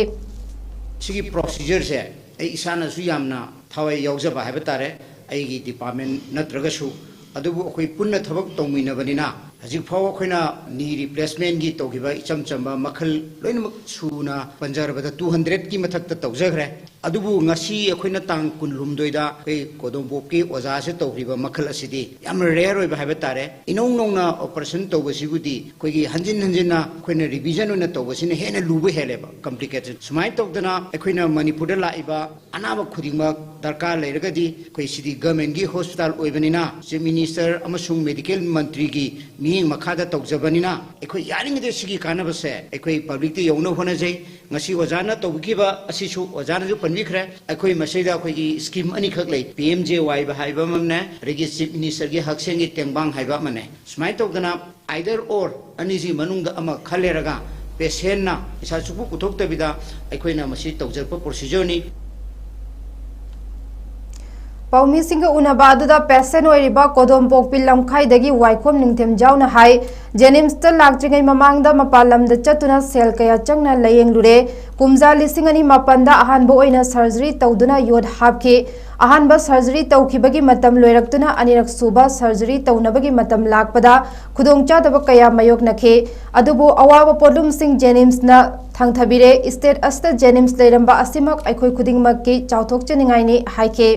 ꯁꯤꯒꯤ ꯄ꯭ꯔꯣꯁꯤꯖꯔꯁꯦ ꯑꯩ ꯏꯁꯥꯅꯁꯨ ꯌꯥꯝꯅ ꯊꯋꯥꯏ ꯌꯥꯎꯖꯕ ꯍꯥꯏꯕ ꯇꯥꯔꯦ꯫ ꯑꯩꯒꯤ ꯗꯤꯄꯥꯔꯠꯃꯦꯟ ꯅꯠꯇ꯭ꯔꯒꯁꯨ, ꯑꯗꯨꯕꯨ ꯑꯩꯈꯣꯏ ꯄꯨꯟꯅ ꯊꯕꯛ ꯇꯧꯃꯤꯟꯅꯕꯅꯤꯅ ꯍꯧꯖꯤꯛ ꯐꯥꯎꯕ ꯑꯩꯈꯣꯏꯅ ꯅꯤ ꯔꯤꯄ꯭ꯂꯦꯁꯃꯦꯟꯒꯤ ꯇꯧꯈꯤꯕ ꯏꯆꯝ ꯆꯝꯕ ꯃꯈꯜ ꯂꯣꯏꯅꯃꯛ ꯁꯨꯅ ꯄꯟꯖꯔꯕꯗ ꯇꯨ ꯍꯟꯗ꯭ꯔꯦꯠꯀꯤ ꯃꯊꯛꯇ ꯇꯧꯖꯈ꯭ꯔꯦ꯫ ꯑꯗꯨꯕꯨ ꯉꯁꯤ ꯑꯩꯈꯣꯏꯅ ꯇꯥꯡ ꯀꯨꯟꯍꯨꯝꯗꯣꯏꯗ ꯑꯩꯈꯣꯏ ꯀꯣꯗꯣꯝꯕꯣꯛꯀꯤ ꯑꯣꯖꯥꯁꯦ ꯇꯧꯈ꯭ꯔꯤꯕ ꯃꯈꯜ ꯑꯁꯤꯗꯤ ꯌꯥꯝꯅ ꯔꯦꯌꯔ ꯑꯣꯏꯕ ꯍꯥꯏꯕ ꯇꯥꯔꯦ꯫ ꯏꯅꯧ ꯅꯧꯅ ꯑꯣꯄꯔꯦꯁꯟ ꯇꯧꯕꯁꯤꯕꯨꯗꯤ ꯑꯩꯈꯣꯏꯒꯤ ꯍꯟꯖꯤꯟ ꯍꯟꯖꯤꯟꯅ ꯑꯩꯈꯣꯏꯅ ꯔꯤꯚꯤꯖꯟ ꯑꯣꯏꯅ ꯇꯧꯕꯁꯤꯅ ꯍꯦꯟꯅ ꯂꯨꯕ ꯍꯦꯜꯂꯦꯕ, ꯀꯝꯄ꯭ꯂꯤꯀꯦꯇꯦꯠ꯫ ꯁꯨꯃꯥꯏꯅ ꯇꯧꯗꯅ ꯑꯩꯈꯣꯏꯅ ꯃꯅꯤꯄꯨꯔꯗ ꯂꯥꯛꯏꯕ ꯑꯅꯥꯕ ꯈꯨꯗꯤꯡꯃꯛ ꯗꯔꯀꯥꯔ ꯂꯩꯔꯒꯗꯤ ꯑꯩꯈꯣꯏ ꯁꯤꯗꯤ ꯒꯚꯔꯟꯃꯦꯟꯠꯀꯤ ꯍꯣꯁꯄꯤꯇꯥꯜ ꯑꯣꯏꯕꯅꯤꯅ, ꯆꯤꯐ ꯃꯤꯅꯤꯁꯇꯔ ꯑꯃꯁꯨꯡ ꯃꯦꯗꯤꯀꯦꯜ ꯃꯟꯇ꯭ꯔꯤꯒꯤ ꯃꯤꯠꯌꯦꯡ ꯃꯈꯥꯗ ꯇꯧꯖꯕꯅꯤꯅ, ꯑꯩꯈꯣꯏ ꯌꯥꯔꯤꯉꯩꯗ ꯁꯤꯒꯤ ꯀꯥꯟꯅꯕꯁꯦ ꯑꯩꯈꯣꯏ ꯄꯕ꯭ꯂꯤꯛꯇ ꯌꯧꯅꯕ ꯍꯣꯠꯅꯖꯩ꯫ ꯉꯁꯤ ꯑꯣꯖꯥꯅ ꯇꯧꯕꯤꯈꯤꯕ ꯑꯁꯤꯁꯨ ꯑꯣꯖꯥꯅꯁꯨ ꯄꯟꯕꯤꯈ꯭ꯔꯦ꯫ ꯑꯩꯈꯣꯏ ꯃꯁꯤꯗ ꯑꯩꯈꯣꯏꯒꯤ ꯁ꯭ꯀꯤꯝ ꯑꯅꯤꯈꯛ ꯂꯩ, ꯄꯤ ꯑꯦꯝ ꯖꯦ ꯋꯥꯏ ꯍꯥꯏꯕ ꯑꯃꯅꯦ, ꯑꯗꯒꯤ ꯆꯤꯐ ꯃꯤꯅꯤꯁꯇꯔꯒꯤ ꯍꯛꯁꯦꯜꯒꯤ ꯇꯦꯡꯕꯥꯡ ꯍꯥꯏꯕ ꯑꯃꯅꯦ꯫ ꯁꯨꯃꯥꯏꯅ ꯇꯧꯗꯅ either or ꯑꯅꯤꯁꯤ ꯃꯅꯨꯡꯗ ꯑꯃ ꯈꯜꯂꯦꯔꯒ ꯄꯦꯁꯦꯟꯅ ꯄꯩꯁꯥ ꯁꯨꯛꯄꯨ ꯄꯨꯊꯣꯛꯇꯕꯤꯗ ꯑꯩꯈꯣꯏꯅ ꯃꯁꯤ ꯇꯧꯖꯔꯛꯄ ꯄ꯭ꯔꯣꯁꯤꯖꯔꯅꯤ꯫ ꯄꯥꯎꯃꯤꯁꯤꯡꯒ ꯎꯅꯕ ꯑꯗꯨꯗ ꯄꯦꯁꯦꯟ ꯑꯣꯏꯔꯤꯕ ꯀꯣꯗꯣꯝꯄꯣꯛꯄꯤ ꯂꯝꯈꯥꯏꯗꯒꯤ ꯋꯥꯏꯈꯣꯝ ꯅꯤꯡꯊꯦꯝꯖꯥꯎꯅ ꯍꯥꯏ, ꯖꯦꯅꯤꯝꯁꯇ ꯂꯥꯛꯇ꯭ꯔꯤꯉꯩ ꯃꯃꯥꯡꯗ ꯃꯄꯥꯟ ꯂꯝꯗ ꯆꯠꯇꯨꯅ ꯁꯦꯜ ꯀꯌꯥ ꯆꯪꯅ ꯂꯥꯌꯦꯡꯂꯨꯔꯦ꯫ ꯀꯨꯝꯖꯥ ꯂꯤꯁꯤꯡ ꯑꯅꯤ ꯃꯥꯄꯟꯗ ꯑꯍꯥꯟꯕ ꯑꯣꯏꯅ ꯁꯔꯖꯔꯤ ꯇꯧꯗꯨꯅ ꯌꯣꯠ ꯍꯥꯞꯈꯤ꯫ ꯑꯍꯥꯟꯕ ꯁꯔꯖꯔꯤ ꯇꯧꯈꯤꯕꯒꯤ ꯃꯇꯝ ꯂꯣꯏꯔꯛꯇꯨꯅ ꯑꯅꯤꯔꯛ ꯁꯨꯕ ꯁꯔꯖꯔꯤ ꯇꯧꯅꯕꯒꯤ ꯃꯇꯝ ꯂꯥꯛꯄꯗ ꯈꯨꯗꯣꯡꯆꯥꯗꯕ ꯀꯌꯥ ꯃꯥꯌꯣꯛꯅꯈꯤ꯫ ꯑꯗꯨꯕꯨ ꯑꯋꯥꯕ ꯄꯣꯠꯂꯨꯝꯁꯤꯡ ꯖꯦꯅꯤꯝꯁꯅ ꯊꯥꯡꯊꯕꯤꯔꯦ꯫ ꯁ꯭ꯇꯦꯠ ꯑꯁꯤꯗ ꯖꯦꯅꯤꯝꯁ ꯂꯩꯔꯝꯕ ꯑꯁꯤꯃꯛ ꯑꯩꯈꯣꯏ ꯈꯨꯗꯤꯡꯃꯛꯀꯤ ꯆꯥꯎꯊꯣꯛꯆꯅꯤꯡꯉꯥꯏꯅꯤ ꯍꯥꯏꯈꯤ꯫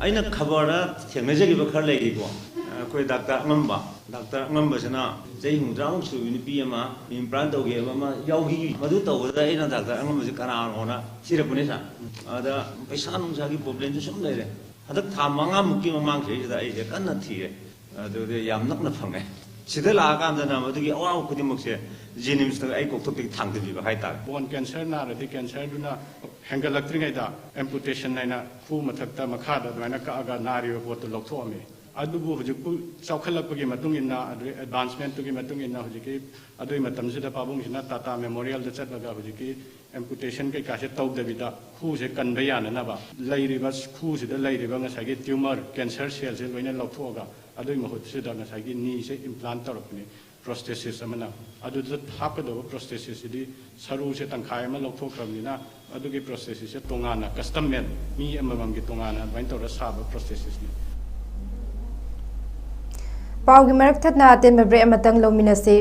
ꯑꯩꯅ ꯈꯕꯔꯗ ꯊꯦꯡꯅꯖꯈꯤꯕ ꯈꯔ ꯂꯩꯔꯤꯀꯣ꯫ ꯑꯩꯈꯣꯏ ꯗꯥꯛꯇꯔ ꯑꯉꯝꯕ, ꯗꯥꯛꯇꯔ ꯑꯉꯝꯕꯁꯤꯅ ꯆꯍꯤ ꯍꯨꯝꯐꯨꯇꯔꯥꯃꯨꯛ ꯁꯨꯕꯤ ꯅꯨꯄꯤ ꯑꯃ implant ꯇꯧꯒꯦꯕ ꯑꯃ ꯌꯥꯎꯈꯤ꯫ ꯃꯗꯨ ꯇꯧꯕꯗ ꯑꯩꯅ ꯗꯥꯛꯇꯔ ꯑꯉꯝꯕꯁꯤ ꯀꯅꯥꯅꯣꯅ ꯊꯤꯔꯛꯄꯅꯤ ꯁꯥꯔ꯫ ꯑꯗ ꯄꯩꯁꯥ ꯅꯨꯡꯁꯥꯒꯤ problemꯁꯨ ꯁꯨꯝ ꯂꯩꯔꯦ꯫ ꯍꯟꯗꯛ ꯊꯥ ꯃꯉꯥꯃꯨꯛꯀꯤ ꯃꯃꯥꯡꯁꯤꯗꯩꯁꯤꯗ ꯑꯩꯁꯦ ꯀꯟꯅ ꯊꯤꯔꯦ꯫ ꯑꯗꯨꯗꯤ ꯌꯥꯝ ꯅꯛꯅ ꯐꯪꯉꯦ꯫ ꯁꯤꯗ ꯂꯥꯛꯑꯀꯥꯟꯗꯅ ꯃꯗꯨꯒꯤ ꯑꯋꯥꯕ ꯈꯨꯗꯤꯡꯃꯛꯁꯦ JNIMSꯇ ꯑꯩ ꯀꯣꯛꯊꯣꯛꯇꯒꯤ ꯊꯥꯡꯖꯤꯟꯕꯤꯕ ꯍꯥꯏꯇꯥꯔꯦ꯫ Bone cancer ꯅꯥꯔꯗꯤ cancerꯗꯨꯅ ꯍꯦꯟꯒꯠꯂꯛꯇ꯭ꯔꯤꯉꯩꯗ amputation ꯍꯥꯏꯅ ꯈꯨ ꯃꯊꯛꯇ ꯃꯈꯥꯗ ꯑꯗꯨꯃꯥꯏꯅ ꯀꯛꯑꯒ ꯅꯥꯔꯤꯕ ꯄꯣꯠꯇꯨ ꯂꯧꯊꯣꯛꯑꯝꯃꯤ꯫ ꯑꯗꯨꯕꯨ ꯍꯧꯖꯤꯛꯄꯨ ꯆꯥꯎꯈꯠꯂꯛꯄꯒꯤ ꯃꯇꯨꯡ ꯏꯟꯅ, ꯑꯗꯨꯗꯩ advancementꯇꯨꯒꯤ ꯃꯇꯨꯡ ꯏꯟꯅ ꯍꯧꯖꯤꯛꯀꯤ ꯑꯗꯨꯒꯤ ꯃꯇꯝꯁꯤꯗ ꯄꯥꯕꯨꯡꯁꯤꯅ ꯇꯥꯇꯥ ꯃꯦꯃꯣꯔꯤꯌꯦꯜꯗ ꯆꯠꯂꯒ ꯍꯧꯖꯤꯛꯀꯤ amputation ꯀꯩꯀꯥꯁꯦ ꯇꯧꯗꯕꯤꯗ ꯈꯨꯁꯦ ꯀꯟꯕ ꯌꯥꯅꯅꯕ ꯂꯩꯔꯤꯕ ꯈꯨꯁꯤꯗ ꯂꯩꯔꯤꯕ ꯉꯁꯥꯏꯒꯤ tumor cancer cellꯁꯦ ꯂꯣꯏꯅ ꯂꯧꯊꯣꯛꯑꯒ ꯑꯗꯨꯒꯤ ꯃꯍꯨꯠꯁꯤꯗ ꯉꯁꯥꯏꯒꯤ kneeꯁꯦ implant ꯇꯧꯔꯛꯄꯅꯤ, prosthesis ꯑꯃꯅ꯫ ꯑꯗꯨꯗ ꯍꯥꯞꯀꯗꯧꯕ prosthesisꯁꯤꯗꯤ ꯁꯔꯨꯁꯦ ꯇꯪꯈꯥꯏ ꯑꯃ ꯂꯧꯊꯣꯛꯈ꯭ꯔꯕꯅꯤꯅ ꯑꯗꯨꯒꯤ prosthesisꯁꯦ ꯇꯣꯉꯥꯟꯅ custom made, ꯃꯤ ꯑꯃꯃꯝꯒꯤ ꯇꯣꯉꯥꯟꯅ ꯑꯗꯨꯃꯥꯏꯅ ꯇꯧꯔꯒ ꯁꯥꯕ prosthesisꯅꯤ꯫ ꯄꯥꯎꯒꯤ ꯃꯔꯛ ꯊꯠꯅ ꯑꯇꯦꯟꯕ break ꯑꯃꯇꯪ ꯂꯧꯃꯤꯟꯅꯁꯤ꯫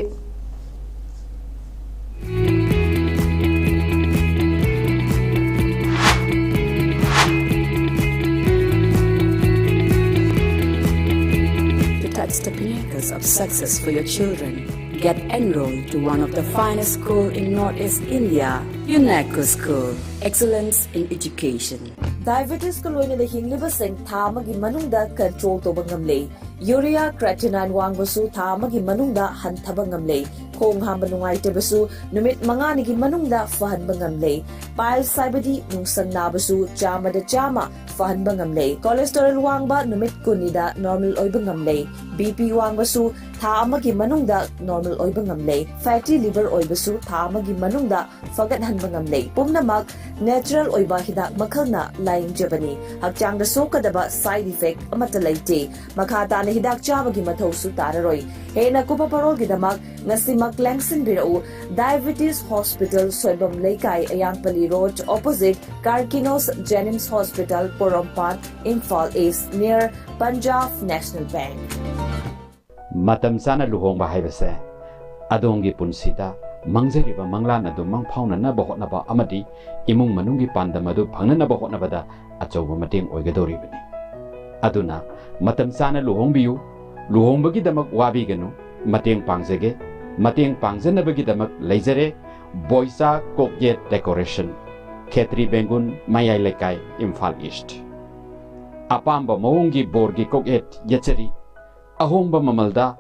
To touch the pinnacles of success for your children, get enrolled to one of the finest school in Northeast India, UNESCO School. Excellence in education. Diabetesꯀ ꯂꯣꯏꯅꯅ ꯍꯤꯡꯂꯤꯕꯁꯤꯡ ꯊꯥ ꯑꯃꯒꯤ ꯃꯅꯨꯡꯗ control ꯇꯧꯕ ꯉꯝꯂꯦ꯫ Urea creatinine ꯋꯥꯡꯕꯁꯨ ꯊꯥ ꯑꯃꯒꯤ ꯃꯅꯨꯡꯗ ꯍꯟꯊꯕ ꯉꯝꯂꯦ꯫ ꯈꯣꯡ ꯍꯥꯝꯕ ꯅꯨꯡꯉꯥꯏꯇꯕꯁꯨ ꯅꯨꯃꯤꯠ ꯃꯉꯥꯅꯤꯒꯤ ꯃꯅꯨꯡꯗ ꯐꯍꯟꯕ ꯉꯝꯂꯦ꯫ Piles ꯍꯥꯏꯕꯗꯤ ꯅꯨꯡꯁꯪ ꯅꯥꯕꯁꯨ ꯆꯥꯝꯃꯗ ꯆꯥꯝꯃ ꯐꯍꯟꯕ ꯉꯝꯂꯦ꯫ Cholesterol ꯋꯥꯡꯕ ꯅꯨꯃꯤꯠ ꯀꯨꯟꯅꯤꯗ normal ꯑꯣꯏꯕ ꯉꯝꯂꯦ꯫ BP ꯋꯥꯡꯕꯁꯨ ꯊꯥ ꯑꯃꯒꯤ ꯃꯅꯨꯡꯗ normal ꯑꯣꯏꯕ ꯉꯝꯂꯦ꯫ Fatty liver ꯑꯣꯏꯕꯁꯨ ꯊꯥ ꯑꯃꯒꯤ ꯃꯅꯨꯡꯗ ꯐꯒꯠꯍꯟꯕ ꯉꯝꯂꯦ꯫ ꯄꯨꯝꯅꯃꯛ natural ꯑꯣꯏꯕ ꯍꯤꯗꯥꯛ ꯃꯈꯜꯅ ꯂꯥꯌꯦꯡꯖꯕꯅꯤ꯫ ꯍꯛꯆꯥꯡꯗ ꯁꯣꯛꯀꯗꯕ side effect ꯑꯃꯠꯇ ꯂꯩꯇꯦ꯫ ꯃꯈꯥ ꯇꯥꯅ ꯍꯤꯗꯥꯛ ꯆꯥꯕꯒꯤ ꯃꯊꯧꯁꯨ ꯇꯥꯔꯔꯣꯏ꯫ ꯍꯦꯟꯅ ꯀꯨꯞꯄ ꯄꯥꯔꯣꯜꯒꯤꯗꯃꯛ ꯉꯁꯤꯃꯛ ꯂꯦꯡꯁꯤꯟꯕꯤꯔꯛꯎ꯫ Diabetes Hospital, ꯁꯣꯏꯕꯝ ꯂꯩꯀꯥꯏ, ꯑꯌꯥꯡꯄꯜꯂꯤ Road, opposite Karkinos JNIMS Hospital, ꯄꯣꯔꯣꯝꯄꯥꯠ, Imphal East, near Punjab National Bank꯫ ꯃꯇꯝ ꯆꯥꯅ ꯂꯨꯍꯣꯡꯕ ꯍꯥꯏꯕꯁꯦ ꯑꯗꯣꯝꯒꯤ ꯄꯨꯟꯁꯤꯗ ꯃꯪꯖꯔꯤꯕ ꯃꯪꯂꯥꯟ ꯑꯗꯨ ꯃꯪꯐꯥꯎꯅꯅꯕ ꯍꯣꯠꯅꯕ ꯑꯃꯗꯤ ꯏꯃꯨꯡ ꯃꯅꯨꯡꯒꯤ ꯄꯥꯟꯗꯝ ꯑꯗꯨ ꯐꯪꯅꯅꯕ ꯍꯣꯠꯅꯕꯗ ꯑꯆꯧꯕ ꯃꯇꯦꯡ ꯑꯣꯏꯒꯗꯧꯔꯤꯕꯅꯤ꯫ ꯑꯗꯨꯅ ꯃꯇꯝ ꯆꯥꯅ ꯂꯨꯍꯣꯡꯕꯤꯌꯨ꯫ ꯂꯨꯍꯣꯡꯕꯒꯤꯗꯃꯛ ꯋꯥꯕꯤꯒꯅꯨ꯫ ꯃꯇꯦꯡ ꯄꯥꯡꯖꯒꯦ꯫ ꯃꯇꯦꯡ ꯄꯥꯡꯖꯅꯕꯒꯤꯗꯃꯛ ꯂꯩꯖꯔꯦ꯫ ꯕꯣꯏꯆꯥ ꯀꯣꯛꯌꯦꯠ ꯗꯦꯀꯣꯔꯦꯁꯟ, ꯈꯦꯇ꯭ꯔꯤ ꯕꯦꯡꯒꯨꯟ, ꯃꯌꯥꯏ ꯂꯩꯀꯥꯏ, ꯏꯝꯐꯥꯜ ꯏꯁ꯭ꯠ꯫ ꯑꯄꯥꯝꯕ ꯃꯑꯣꯡꯒꯤ ꯕꯣꯔꯒꯤ ꯀꯣꯛꯌꯦꯠ ꯌꯦꯠꯆꯔꯤ꯫ ꯑꯍꯣꯡꯕ ꯃꯃꯜꯗ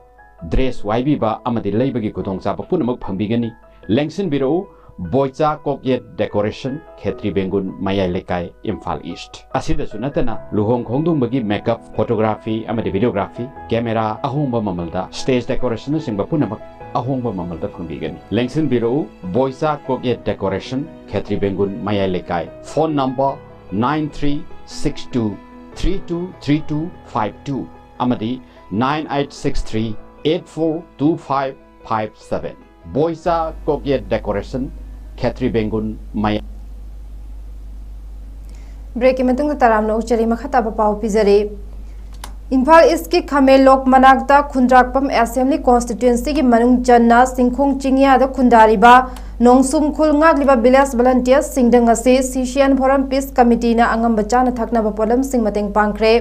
ꯗ꯭ꯔꯦꯁ ꯋꯥꯏꯕꯤꯕ ꯑꯃꯗꯤ ꯂꯩꯕꯒꯤ ꯈꯨꯗꯣꯡꯆꯥꯕ ꯄꯨꯝꯅꯃꯛ ꯐꯪꯕꯤꯒꯅꯤ꯫ ꯂꯦꯡꯁꯤꯟꯕꯤꯔꯛꯎ, ꯕꯣꯏꯆꯥ ꯀꯣꯛꯌꯦꯠ ꯗꯦꯀꯣꯔꯦꯁꯟ, ꯈꯦꯇ꯭ꯔꯤ ꯕꯦꯡꯒꯨꯟ, ꯃꯌꯥꯏ ꯂꯩꯀꯥꯏ, ꯏꯝꯐꯥꯜ ꯏꯁ꯭ꯠ꯫ ꯑꯁꯤꯗꯁꯨ ꯅꯠꯇꯅ ꯂꯨꯍꯣꯡ ꯈꯣꯡꯗꯣꯡꯕꯒꯤ ꯃꯦꯀꯞ, ꯐꯣꯇꯣꯒ꯭ꯔꯥꯐꯤ ꯑꯃꯗꯤ ꯚꯤꯗꯤꯑꯣꯒ꯭ꯔꯥꯐꯤ, ꯀꯦꯃꯦꯔꯥ, ꯑꯍꯣꯡꯕ ꯃꯃꯜꯗ ꯁ꯭ꯇꯦꯖ ꯗꯦꯀꯣꯔꯦꯁꯟꯅꯆꯤꯡꯕ ꯄꯨꯝꯅꯃꯛ ꯑꯍꯣꯡꯕ ꯃꯃꯜꯗ ꯐꯪꯕꯤꯒꯅꯤ꯫ ꯂꯦꯡꯁꯤꯟꯕꯤꯔꯛꯎ, ꯕꯣꯏꯆꯥ ꯀꯣꯛꯌꯦꯠ ꯗꯦꯀꯣꯔꯦꯁꯟ, ꯈꯦꯇ꯭ꯔꯤ ꯕꯦꯡꯒꯨꯟ, ꯃꯌꯥꯏ ꯂꯩꯀꯥꯏ꯫ Phone number nine three six two three two three two five two ꯑꯃꯗꯤ nine eight six three eight four two five five seven꯫ ꯕꯣꯏꯆꯥ ꯀꯣꯛꯌꯦꯠ ꯗꯦꯀꯣꯔꯦꯁꯟ, ꯈꯦꯇ꯭ꯔꯤ ꯕꯦꯡꯒꯨꯟ, ꯃꯌꯥꯏ꯫ ꯕ꯭ꯔꯦꯛꯀꯤ ꯃꯇꯨꯡꯗ ꯇꯔꯥꯝꯅ ꯑꯣꯛꯆꯔꯤ꯫ ꯃꯈꯥ ꯇꯥꯕ ꯄꯥꯎ ꯄꯤꯖꯔꯤ꯫ ꯏꯝꯐꯥꯜ ꯏꯁ꯭ꯠꯀꯤ ꯈꯥꯃꯦꯟꯂꯣꯛ ꯃꯅꯥꯛꯇ ꯈꯨꯟꯗ꯭ꯔꯥꯛꯄꯝ ꯑꯦꯁꯦꯝꯕ꯭ꯂꯤ ꯀꯣꯟꯁꯇꯤꯇ꯭ꯋꯦꯟꯁꯤꯒꯤ ꯃꯅꯨꯡ ꯆꯟꯅ ꯆꯤꯡꯈꯣꯡ ꯆꯤꯡꯌꯥꯗ ꯈꯨꯟꯗꯥꯔꯤꯕ ꯅꯣꯡꯁꯨꯝ ꯈꯨꯜ ꯉꯥꯛꯂꯤꯕ ꯚꯤꯂꯦꯖ ꯚꯣꯂꯨꯟꯇꯤꯌꯔꯁꯤꯡꯗ ꯉꯁꯤ ꯁꯤ ꯁꯤ ꯑꯦꯟ ꯐꯣꯔꯝ ꯄꯤꯁ ꯀꯃꯤꯇꯤꯅ ꯑꯉꯝꯕ ꯆꯥꯅ ꯊꯛꯅꯕ ꯄꯣꯠꯂꯝꯁꯤꯡ ꯃꯇꯦꯡ ꯄꯥꯡꯈ꯭ꯔꯦ꯫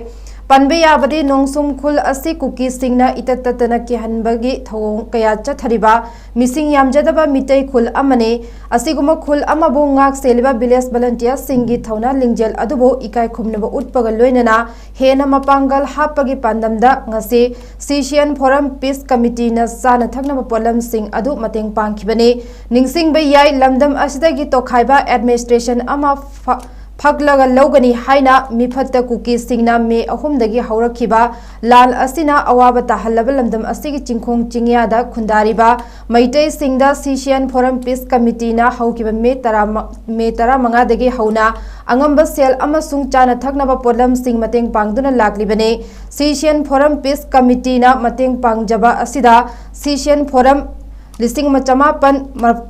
ꯄꯟꯕ ꯌꯥꯕꯗꯤ, ꯅꯣꯡꯁꯨꯝ ꯈꯨꯜ ꯑꯁꯤ ꯀꯨꯀꯤꯁꯤꯡꯅ ꯏꯇꯠ ꯇꯠꯇꯅ ꯀꯤꯍꯟꯕꯒꯤ ꯊꯧꯑꯣꯡ ꯀꯌꯥ ꯆꯠꯊꯔꯤꯕ ꯃꯤꯁꯤꯡ ꯌꯥꯝꯖꯗꯕ ꯃꯤꯇꯩ ꯈꯨꯜ ꯑꯃꯅꯤ꯫ ꯑꯁꯤꯒꯨꯝꯕ ꯈꯨꯜ ꯑꯃꯕꯨ ꯉꯥꯛ ꯁꯦꯜꯂꯤꯕ ꯚꯤꯂꯦꯖ ꯚꯣꯂꯨꯟꯇꯤꯌꯔꯁꯤꯡꯒꯤ ꯊꯧꯅꯥ ꯂꯤꯡꯖꯦꯜ ꯑꯗꯨꯕꯨ ꯏꯀꯥꯏ ꯈꯨꯝꯅꯕ ꯎꯠꯄꯒ ꯂꯣꯏꯅꯅ ꯍꯦꯟꯅ ꯃꯄꯥꯡꯒꯜ ꯍꯥꯞꯄꯒꯤ ꯄꯥꯟꯗꯝꯗ ꯉꯁꯤ ꯁꯤ ꯁꯤ ꯑꯦꯟ ꯐꯣꯔꯝ ꯄꯤꯁ ꯀꯃꯤꯇꯤꯅ ꯆꯥꯅ ꯊꯛꯅꯕ ꯄꯣꯠꯂꯝꯁꯤꯡ ꯑꯗꯨ ꯃꯇꯦꯡ ꯄꯥꯡꯈꯤꯕꯅꯤ꯫ ꯅꯤꯡꯁꯤꯡꯕ ꯌꯥꯏ, ꯂꯝꯗꯝ ꯑꯁꯤꯗꯒꯤ ꯇꯣꯈꯥꯏꯕ ꯑꯦꯗꯃꯤꯅꯤꯁꯇ꯭ꯔꯦꯁꯟ ꯑꯃ ꯐ-, ꯐꯒꯠꯂꯒ ꯂꯧꯒꯅꯤ ꯍꯥꯏꯅ ꯃꯤꯐꯠꯇ ꯀꯨꯀꯤꯁꯤꯡꯅ ꯃꯦ ꯑꯍꯨꯝꯗꯒꯤ ꯍꯧꯔꯛꯈꯤꯕ ꯂꯥꯟ ꯑꯁꯤꯅ ꯑꯋꯥꯕ ꯇꯥꯍꯜꯂꯕ ꯂꯝꯗꯝ ꯑꯁꯤꯒꯤ ꯆꯤꯡꯈꯣꯡ ꯆꯤꯡꯌꯥꯗ ꯈꯨꯟꯗꯥꯔꯤꯕ ꯃꯩꯇꯩꯁꯤꯡꯗ ꯁꯤ ꯁꯤ ꯑꯦꯟ ꯐꯣꯔꯝ ꯄꯤꯁ ꯀꯃꯤꯇꯤꯅ ꯍꯧꯈꯤꯕ ꯃꯦ ꯇꯔꯥ, ꯃꯦ ꯇꯔꯥꯃꯉꯥꯗꯒꯤ ꯍꯧꯅ ꯑꯉꯝꯕ ꯁꯦꯜ ꯑꯃꯁꯨꯡ ꯆꯥꯅ ꯊꯛꯅꯕ ꯄꯣꯠꯂꯝꯁꯤꯡ ꯃꯇꯦꯡ ꯄꯥꯡꯗꯨꯅ ꯂꯥꯛꯂꯤꯕꯅꯤ꯫ ꯁꯤ ꯁꯤ ꯑꯦꯟ ꯐꯣꯔꯝ ꯄꯤꯁ ꯀꯃꯤꯇꯤꯅ ꯃꯇꯦꯡ ꯄꯥꯡꯖꯕ ꯑꯁꯤꯗ ꯁꯤ ꯁꯤ ꯑꯦꯟ ꯐꯣꯔꯝ ꯂꯤꯁꯤꯡ ꯑꯃ ꯆꯃꯥꯄꯟ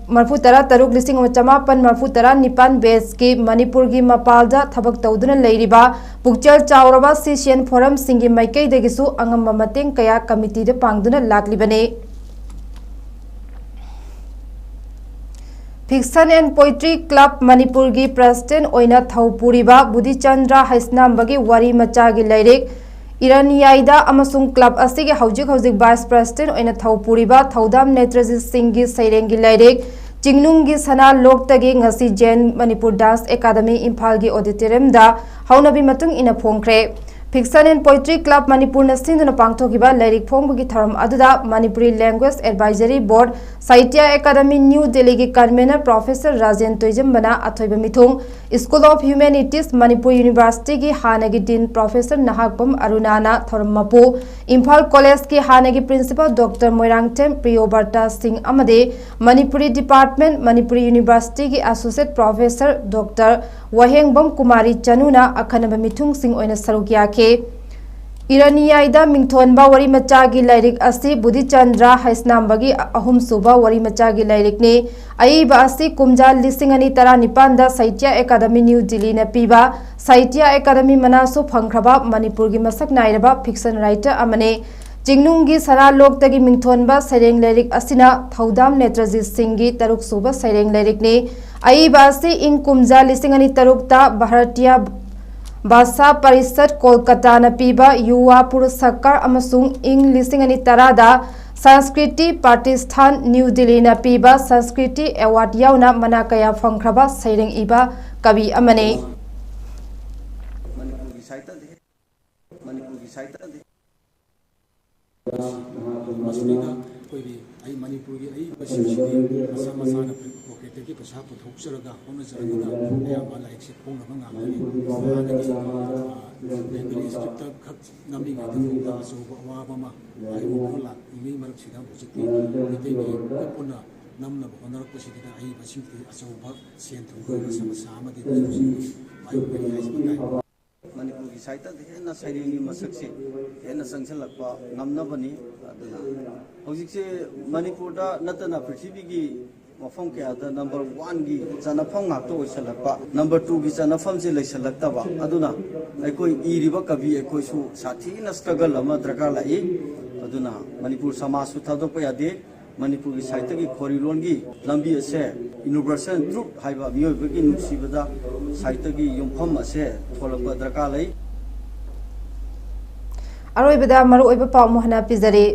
ꯃꯔꯐꯨ ꯇꯔꯥ ꯇꯔꯨꯛ, ꯂꯤꯁꯤꯡ ꯑꯃ ꯆꯃꯥꯄꯟ ꯃꯔꯐꯨ ꯇꯔꯥ ꯅꯤꯄꯥꯟ ꯕꯦꯁꯀꯤ ꯃꯅꯤꯄꯨꯔꯒꯤ ꯃꯄꯥꯜꯗ ꯊꯕꯛ ꯇꯧꯗꯨꯅ ꯂꯩꯔꯤꯕ ꯄꯨꯛꯆꯦꯜ ꯆꯥꯎꯔꯕ ꯁꯤ ꯁꯤ ꯑꯦꯟ ꯐꯣꯔꯝꯁꯤꯡꯒꯤ ꯃꯥꯏꯀꯩꯗꯒꯤꯁꯨ ꯑꯉꯝꯕ ꯃꯇꯦꯡ ꯀꯌꯥ ꯀꯃꯤꯇꯤꯗ ꯄꯥꯡꯗꯨꯅ ꯂꯥꯛꯂꯤꯕꯅꯤ꯫ Fiction and Poetry Club ꯃꯅꯤꯄꯨꯔꯒꯤ ꯄ꯭ꯔꯦꯁꯤꯗꯦꯟꯠ ꯑꯣꯏꯅ ꯊꯧ ꯄꯨꯔꯤꯕ ꯕꯨꯙꯤꯆꯟꯗ꯭ꯔ ꯍꯩꯁꯅꯥꯝꯕꯒꯤ ꯋꯥꯔꯤ ꯃꯆꯥꯒꯤ ꯂꯥꯏꯔꯤꯛ ꯏꯔꯅꯤꯌꯥꯏꯗ ꯑꯃꯁꯨꯡ ꯀ꯭ꯂꯕ ꯑꯁꯤꯒꯤ ꯍꯧꯖꯤꯛ ꯍꯧꯖꯤꯛ ꯚꯥꯏꯁ ꯄ꯭ꯔꯦꯁꯤꯗꯦꯟꯠ ꯑꯣꯏꯅ ꯊꯧ ꯄꯨꯔꯤꯕ ꯊꯧꯗꯥꯝ ꯅꯦꯇ꯭ꯔꯖꯤꯠ ꯁꯤꯡꯒꯤ ꯁꯩꯔꯦꯡꯒꯤ ꯂꯥꯏꯔꯤꯛ ꯆꯤꯡꯅꯨꯡꯒꯤ ꯁꯅꯥ ꯂꯣꯛꯇꯒꯤ ꯉꯁꯤ ꯖꯦꯟ ꯃꯅꯤꯄꯨꯔ ꯗꯥꯟꯁ ꯑꯦꯀꯥꯗꯃꯤ ꯏꯝꯐꯥꯜꯒꯤ ꯑꯣꯗꯤꯇꯣꯔꯤꯌꯝꯗ ꯍꯧꯅꯕꯤ ꯃꯇꯨꯡ ꯏꯟꯅ ꯐꯣꯡꯈ꯭ꯔꯦ꯫ Fiction and Poetry Club ꯃꯅꯤꯄꯨꯔꯅ ꯁꯤꯟꯗꯨꯅ ꯄꯥꯡꯊꯣꯛꯈꯤꯕ ꯂꯥꯏꯔꯤꯛ ꯐꯣꯡꯕꯒꯤ ꯊꯧꯔꯝ ꯑꯗꯨꯗ ꯃꯅꯤꯄꯨꯔꯤ ꯂꯦꯡꯒ꯭ꯋꯦꯖ ꯑꯦꯗꯚꯥꯏꯖꯔꯤ ꯕꯣꯔꯗ, ꯁꯥꯍꯤꯇ꯭ꯌ ꯑꯦꯀꯥꯗꯃꯤ ꯅ꯭ꯌꯨ ꯗꯤꯜꯂꯤꯒꯤ ꯀꯟꯚꯦꯅꯔ ꯄ꯭ꯔꯣꯐꯦꯁꯔ ꯔꯥꯖꯦꯟ ꯇꯣꯏꯖꯝꯕꯅ ꯑꯊꯣꯏꯕ ꯃꯤꯊꯨꯡ, ꯁ꯭ꯀꯨꯜ ꯑꯣꯐ ꯍ꯭ꯌꯨꯃꯦꯅꯤꯇꯤꯁ ꯃꯅꯤꯄꯨꯔ ꯌꯨꯅꯤꯚꯔꯁꯤꯇꯤꯒꯤ ꯍꯥꯟꯅꯒꯤ ꯗꯤꯟ ꯄ꯭ꯔꯣꯐꯦꯁꯔ ꯅꯍꯥꯛꯄꯝ ꯑꯔꯨꯅꯥꯅ ꯊꯧꯔꯝ ꯃꯄꯨ, ꯏꯝꯐꯥꯜ ꯀꯣꯂꯦꯖꯀꯤ ꯍꯥꯟꯅꯒꯤ ꯄ꯭ꯔꯤꯟꯁꯤꯄꯥꯜ ꯗꯣꯛꯇꯔ ꯃꯣꯏꯔꯥꯡꯊꯦꯝ ꯄ꯭ꯔꯤꯌꯣꯕꯔꯇꯥ ꯁꯤꯡ ꯑꯃꯗꯤ ꯃꯅꯤꯄꯨꯔꯤ ꯗꯤꯄꯥꯔꯠꯃꯦꯟꯠ ꯃꯅꯤꯄꯨꯔꯤ ꯌꯨꯅꯤꯚꯔꯁꯤꯇꯤꯒꯤ associate professor doctor Wahengbam Kumari ꯆꯅꯨꯅ ꯑꯈꯟꯅꯕ ꯃꯤꯊꯨꯡꯁꯤꯡ ꯑꯣꯏꯅ ꯁꯔꯨꯛ ꯌꯥꯈꯤ꯫ ꯏꯔꯅꯤꯌꯥꯏꯗ ꯃꯤꯡꯊꯣꯟꯕ ꯋꯥꯔꯤ ꯃꯆꯥꯒꯤ ꯂꯥꯏꯔꯤꯛ ꯑꯁꯤ ꯕꯨꯙꯤꯆꯟꯗ꯭ꯔ ꯍꯩꯁꯅꯥꯝꯕꯒꯤ ꯑꯍꯨꯝꯁꯨꯕ ꯋꯥꯔꯤ ꯃꯆꯥꯒꯤ ꯂꯥꯏꯔꯤꯛꯅꯤ꯫ ꯑꯏꯕ ꯑꯁꯤ ꯀꯨꯝꯖꯥ ꯂꯤꯁꯤꯡ ꯑꯅꯤ ꯇꯔꯥꯅꯤꯄꯥꯟꯗ ꯁꯥꯍꯤꯇ꯭ꯌ ꯑꯦꯀꯥꯗꯃꯤ ꯅ꯭ꯌꯨ ꯗꯤꯜꯂꯤꯅ ꯄꯤꯕ ꯁꯥꯍꯤꯇ꯭ꯌ ꯑꯦꯀꯥꯗꯃꯤ ꯃꯅꯥꯁꯨ ꯐꯪꯈ꯭ꯔꯕ ꯃꯅꯤꯄꯨꯔꯒꯤ ꯃꯁꯛ ꯅꯥꯏꯔꯕ ꯐꯤꯛꯁꯟ ꯔꯥꯏꯇꯔ ꯑꯃꯅꯤ꯫ ꯆꯤꯡꯅꯨꯡꯒꯤ ꯁꯅꯥꯂꯣꯛꯇꯒꯤ ꯃꯤꯡꯊꯣꯟꯕ ꯁꯩꯔꯦꯡ ꯂꯥꯏꯔꯤꯛ ꯑꯁꯤꯅ ꯊꯧꯗꯥꯝ ꯅꯦꯇ꯭ꯔꯖꯤꯠ ꯁꯤꯡꯒꯤ ꯇꯔꯨꯛꯁꯨꯕ ꯁꯩꯔꯦꯡ ꯂꯥꯏꯔꯤꯛꯅꯤ꯫ ꯑꯏꯕ ꯑꯁꯤ ꯏꯪ ꯀꯨꯝꯖꯥ ꯂꯤꯁꯤꯡ ꯑꯅꯤ ꯇꯔꯨꯛꯇ ꯚꯥꯔꯇꯤꯌꯥ ꯚꯥꯁꯥ ꯄꯔꯤꯁꯠ ꯀꯣꯜꯀꯇꯥꯅ ꯄꯤꯕ ꯌꯨꯋꯥ ꯄꯨꯔꯁꯀꯥꯔ ꯑꯃꯁꯨꯡ ꯏꯪ ꯂꯤꯁꯤꯡ ꯑꯅꯤ ꯇꯔꯥꯗ ꯁꯪꯁꯀ꯭ꯔꯤꯇꯤ ꯄ꯭ꯔꯇꯤꯁꯊꯥꯟ ꯅ꯭ꯌꯨ ꯗꯤꯜꯂꯤꯅ ꯄꯤꯕ ꯁꯪꯁꯀ꯭ꯔꯤꯇꯤ ꯑꯦꯋꯥꯔꯗ ꯌꯥꯎꯅ ꯃꯅꯥ ꯀꯌꯥ ꯐꯪꯈ꯭ꯔꯕ ꯁꯩꯔꯦꯡ ꯏꯕ ꯀꯕꯤ ꯑꯃꯅꯤ꯫ ꯃꯅꯤꯄꯨꯔꯒꯤ ꯁꯥꯍꯤꯇ꯭ꯌꯗꯤ, ꯃꯅꯤꯄꯨꯔꯒꯤ ꯁꯥꯍꯤꯇ꯭ꯌꯗꯤ ꯃꯁꯤꯗ ꯑꯩꯈꯣꯏꯒꯤ ꯑꯩ ꯃꯅꯤꯄꯨꯔꯒꯤ ꯑꯏꯕꯁꯤꯡꯁꯤꯗꯤ ꯃꯁꯥ ꯃꯁꯥꯅ ꯄꯣꯀꯦꯠꯇꯒꯤ ꯄꯩꯁꯥ ꯄꯨꯊꯣꯛꯆꯔꯒ ꯍꯣꯠꯅꯖꯔꯒ ꯑꯌꯥꯝꯕ ꯂꯥꯏꯔꯤꯛꯁꯦ ꯐꯣꯡꯅꯕ ꯉꯥꯛꯇꯅꯤ꯫ ꯍꯥꯟꯅꯒꯤ, ꯑ, ꯕꯦꯡꯒꯂꯤ ꯁ꯭ꯀ꯭ꯔꯤꯞꯇ ꯈꯛ ꯅꯝꯂꯤꯉꯩꯗ ꯐꯥꯎꯗ ꯑꯆꯧꯕ ꯑꯋꯥꯕ ꯑꯃ ꯍꯥꯏꯕ ꯈꯔ ꯂꯥꯛꯂꯤꯉꯩ ꯃꯔꯛꯁꯤꯗ ꯍꯧꯖꯤꯛꯇꯤ ꯃꯩꯇꯩ ꯃꯌꯦꯛ ꯄꯨꯟꯅ ꯅꯝꯅꯕ ꯍꯣꯠꯅꯔꯛꯄꯁꯤꯗ ꯑꯏꯕꯁꯤꯡꯗꯤ ꯑꯆꯧꯕ ꯁꯦꯟ ꯊꯨꯝꯒꯤ ꯑꯣꯏꯕ ꯁꯃꯁ꯭ꯌꯥ ꯑꯃꯗꯤ ꯃꯥꯌꯣꯛꯅꯔꯤ ꯍꯥꯏꯖꯕ ꯇꯥꯏ꯫ ꯃꯅꯤꯄꯨꯔꯒꯤ ꯁꯥꯍꯤꯇ꯭ꯌꯗ ꯍꯦꯟꯅ ꯁꯩꯔꯦꯡꯒꯤ ꯃꯁꯛꯁꯦ ꯍꯦꯟꯅ ꯆꯪꯁꯤꯜꯂꯛꯄ ꯉꯝꯅꯕꯅꯤ꯫ ꯑꯗꯨꯅ ꯍꯧꯖꯤꯛꯁꯦ ꯃꯅꯤꯄꯨꯔꯗ ꯅꯠꯇꯅ ꯄ꯭ꯔꯤꯊꯤꯕꯤꯒꯤ ꯃꯐꯝ ꯀꯌꯥꯗ ꯅꯝꯕꯔ ꯋꯥꯟꯒꯤ ꯆꯟꯅꯐꯝ ꯉꯥꯛꯇ ꯑꯣꯏꯁꯜꯂꯛꯄ, ꯅꯝꯕꯔ ꯇꯨꯒꯤ ꯆꯟꯅꯐꯝꯁꯦ ꯂꯩꯁꯜꯂꯛꯇꯕ꯫ ꯑꯗꯨꯅ ꯑꯩꯈꯣꯏ ꯏꯔꯤꯕ ꯀꯕꯤ ꯑꯩꯈꯣꯏꯁꯨ ꯁꯥꯊꯤꯅ ꯁ꯭ꯇ꯭ꯔꯒꯜ ꯑꯃ ꯗꯔꯀꯥꯔ ꯂꯥꯛꯏ꯫ ꯑꯗꯨꯅ ꯃꯅꯤꯄꯨꯔ ꯁꯃꯥꯖꯁꯨ ꯊꯥꯗꯣꯛꯄ ꯌꯥꯗꯦ꯫ ꯃꯅꯤꯄꯨꯔꯒꯤ ꯁꯥꯍꯤꯇ꯭ꯌꯒꯤ ꯈꯣꯔꯤꯂꯣꯟꯒꯤ ꯂꯝꯕꯤ ꯑꯁꯦ ꯌꯨꯅꯤꯚꯔꯁꯦꯜ ꯇ꯭ꯔꯨꯠ ꯍꯥꯏꯕ ꯃꯤꯑꯣꯏꯕꯒꯤ ꯅꯨꯡꯁꯤꯕꯗ ꯁꯥꯍꯤꯇ꯭ꯌꯒꯤ ꯌꯨꯝꯐꯝ ꯑꯁꯦ ꯊꯣꯛꯂꯛꯄ ꯗꯔꯀꯥꯔ ꯂꯩ꯫ ꯑꯔꯣꯏꯕꯗ ꯃꯔꯨꯑꯣꯏꯕ ꯄꯥꯎ ꯑꯃꯨꯛ ꯍꯟꯅ ꯄꯤꯖꯔꯤ꯫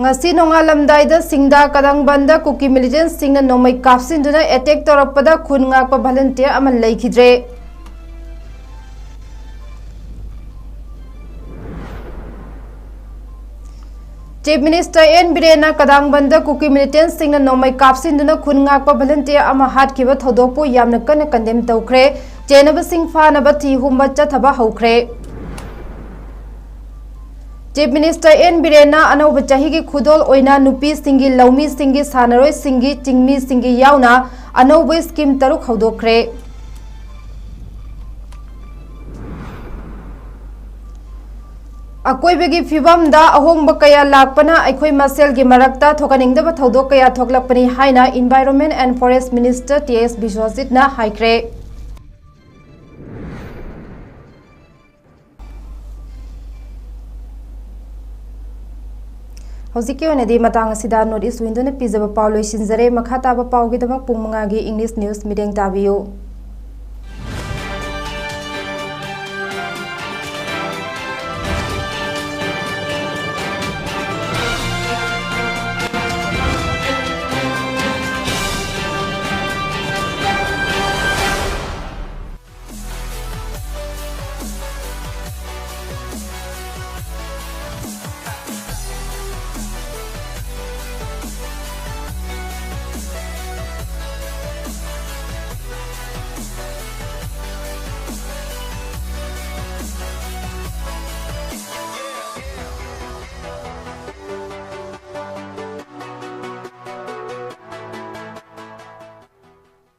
ꯉꯁꯤ ꯅꯣꯡꯉꯥꯜꯂꯝꯗꯥꯏꯗ ꯁꯤꯡꯗꯥ ꯀꯗꯪꯕꯟꯗ ꯀꯨꯀꯤ ꯃꯤꯂꯤꯇꯦꯟꯠꯁꯤꯡꯅ ꯅꯣꯡꯃꯩ ꯀꯥꯞꯁꯤꯟꯗꯨꯅ ꯑꯦꯇꯦꯛ ꯇꯧꯔꯛꯄꯗ ꯈꯨꯟ ꯉꯥꯛꯄ ꯚꯣꯂꯨꯟꯇꯤꯌꯔ ꯑꯃ ꯂꯩꯈꯤꯗ꯭ꯔꯦ꯫ ꯆꯤꯐ ꯃꯤꯅꯤꯁꯇꯔ ꯑꯦꯟ ꯕꯤꯔꯦꯟꯅ ꯀꯗꯥꯡꯕꯟꯗ ꯀꯨꯀꯤ ꯃꯤꯂꯤꯇꯦꯟꯠꯁꯤꯡꯅ ꯅꯣꯡꯃꯩ ꯀꯥꯞꯁꯤꯟꯗꯨꯅ ꯈꯨꯟ ꯉꯥꯛꯄ ꯚꯣꯂꯨꯟꯇꯤꯌꯔ ꯑꯃ ꯍꯥꯠꯈꯤꯕ ꯊꯧꯗꯣꯛꯄꯨ ꯌꯥꯝꯅ ꯀꯟꯅ ꯀꯟꯗꯦꯝ ꯇꯧꯈ꯭ꯔꯦ꯫ ꯆꯦꯟꯅꯕꯁꯤꯡ ꯐꯥꯅꯕ ꯊꯤ ꯍꯨꯝꯕ ꯆꯠꯊꯕ ꯍꯧꯈ꯭ꯔꯦ꯫ ꯆꯤꯐ ꯃꯤꯅꯤꯁꯇꯔ ꯑꯦꯟ ꯕꯤꯔꯦꯟꯅ ꯑꯅꯧꯕ ꯆꯍꯤꯒꯤ ꯈꯨꯗꯣꯜ ꯑꯣꯏꯅ ꯅꯨꯄꯤꯁꯤꯡꯒꯤ, ꯂꯧꯃꯤꯁꯤꯡꯒꯤ, ꯁꯥꯟꯅꯔꯣꯏꯁꯤꯡꯒꯤ, ꯆꯤꯡꯃꯤꯁꯤꯡꯒꯤ ꯌꯥꯎꯅ ꯑꯅꯧꯕ ꯁ꯭ꯀꯤꯝ ꯇꯔꯨꯛ ꯍꯧꯗꯣꯛꯈ꯭ꯔꯦ꯫ ꯑꯀꯣꯏꯕꯒꯤ ꯐꯤꯕꯝꯗ ꯑꯍꯣꯡꯕ ꯀꯌꯥ ꯂꯥꯛꯄꯅ ꯑꯩꯈꯣꯏ ꯃꯁꯦꯜꯒꯤ ꯃꯔꯛꯇ ꯊꯣꯛꯍꯟꯅꯤꯡꯗꯕ ꯊꯧꯗꯣꯛ ꯀꯌꯥ ꯊꯣꯛꯂꯛꯄꯅꯤ ꯍꯥꯏꯅ Environment and Forest Minister T S ꯕꯤꯁ꯭ꯋꯖꯤꯠꯅ ꯍꯥꯏꯈ꯭ꯔꯦ꯫ ꯍꯧꯖꯤꯛꯀꯤ ꯑꯣꯏꯅꯗꯤ ꯃꯇꯥꯡ ꯑꯁꯤꯗ North East Window ꯅ ꯄꯤꯖꯕ ꯄꯥꯎ ꯂꯣꯏꯁꯤꯟꯖꯔꯦ꯫ ꯃꯈꯥ ꯇꯥꯕ ꯄꯥꯎꯒꯤꯗꯃꯛ ꯄꯨꯡ ꯃꯉꯥꯒꯤ English News ꯃꯤꯠꯌꯦꯡ ꯇꯥꯕꯤꯌꯨ꯫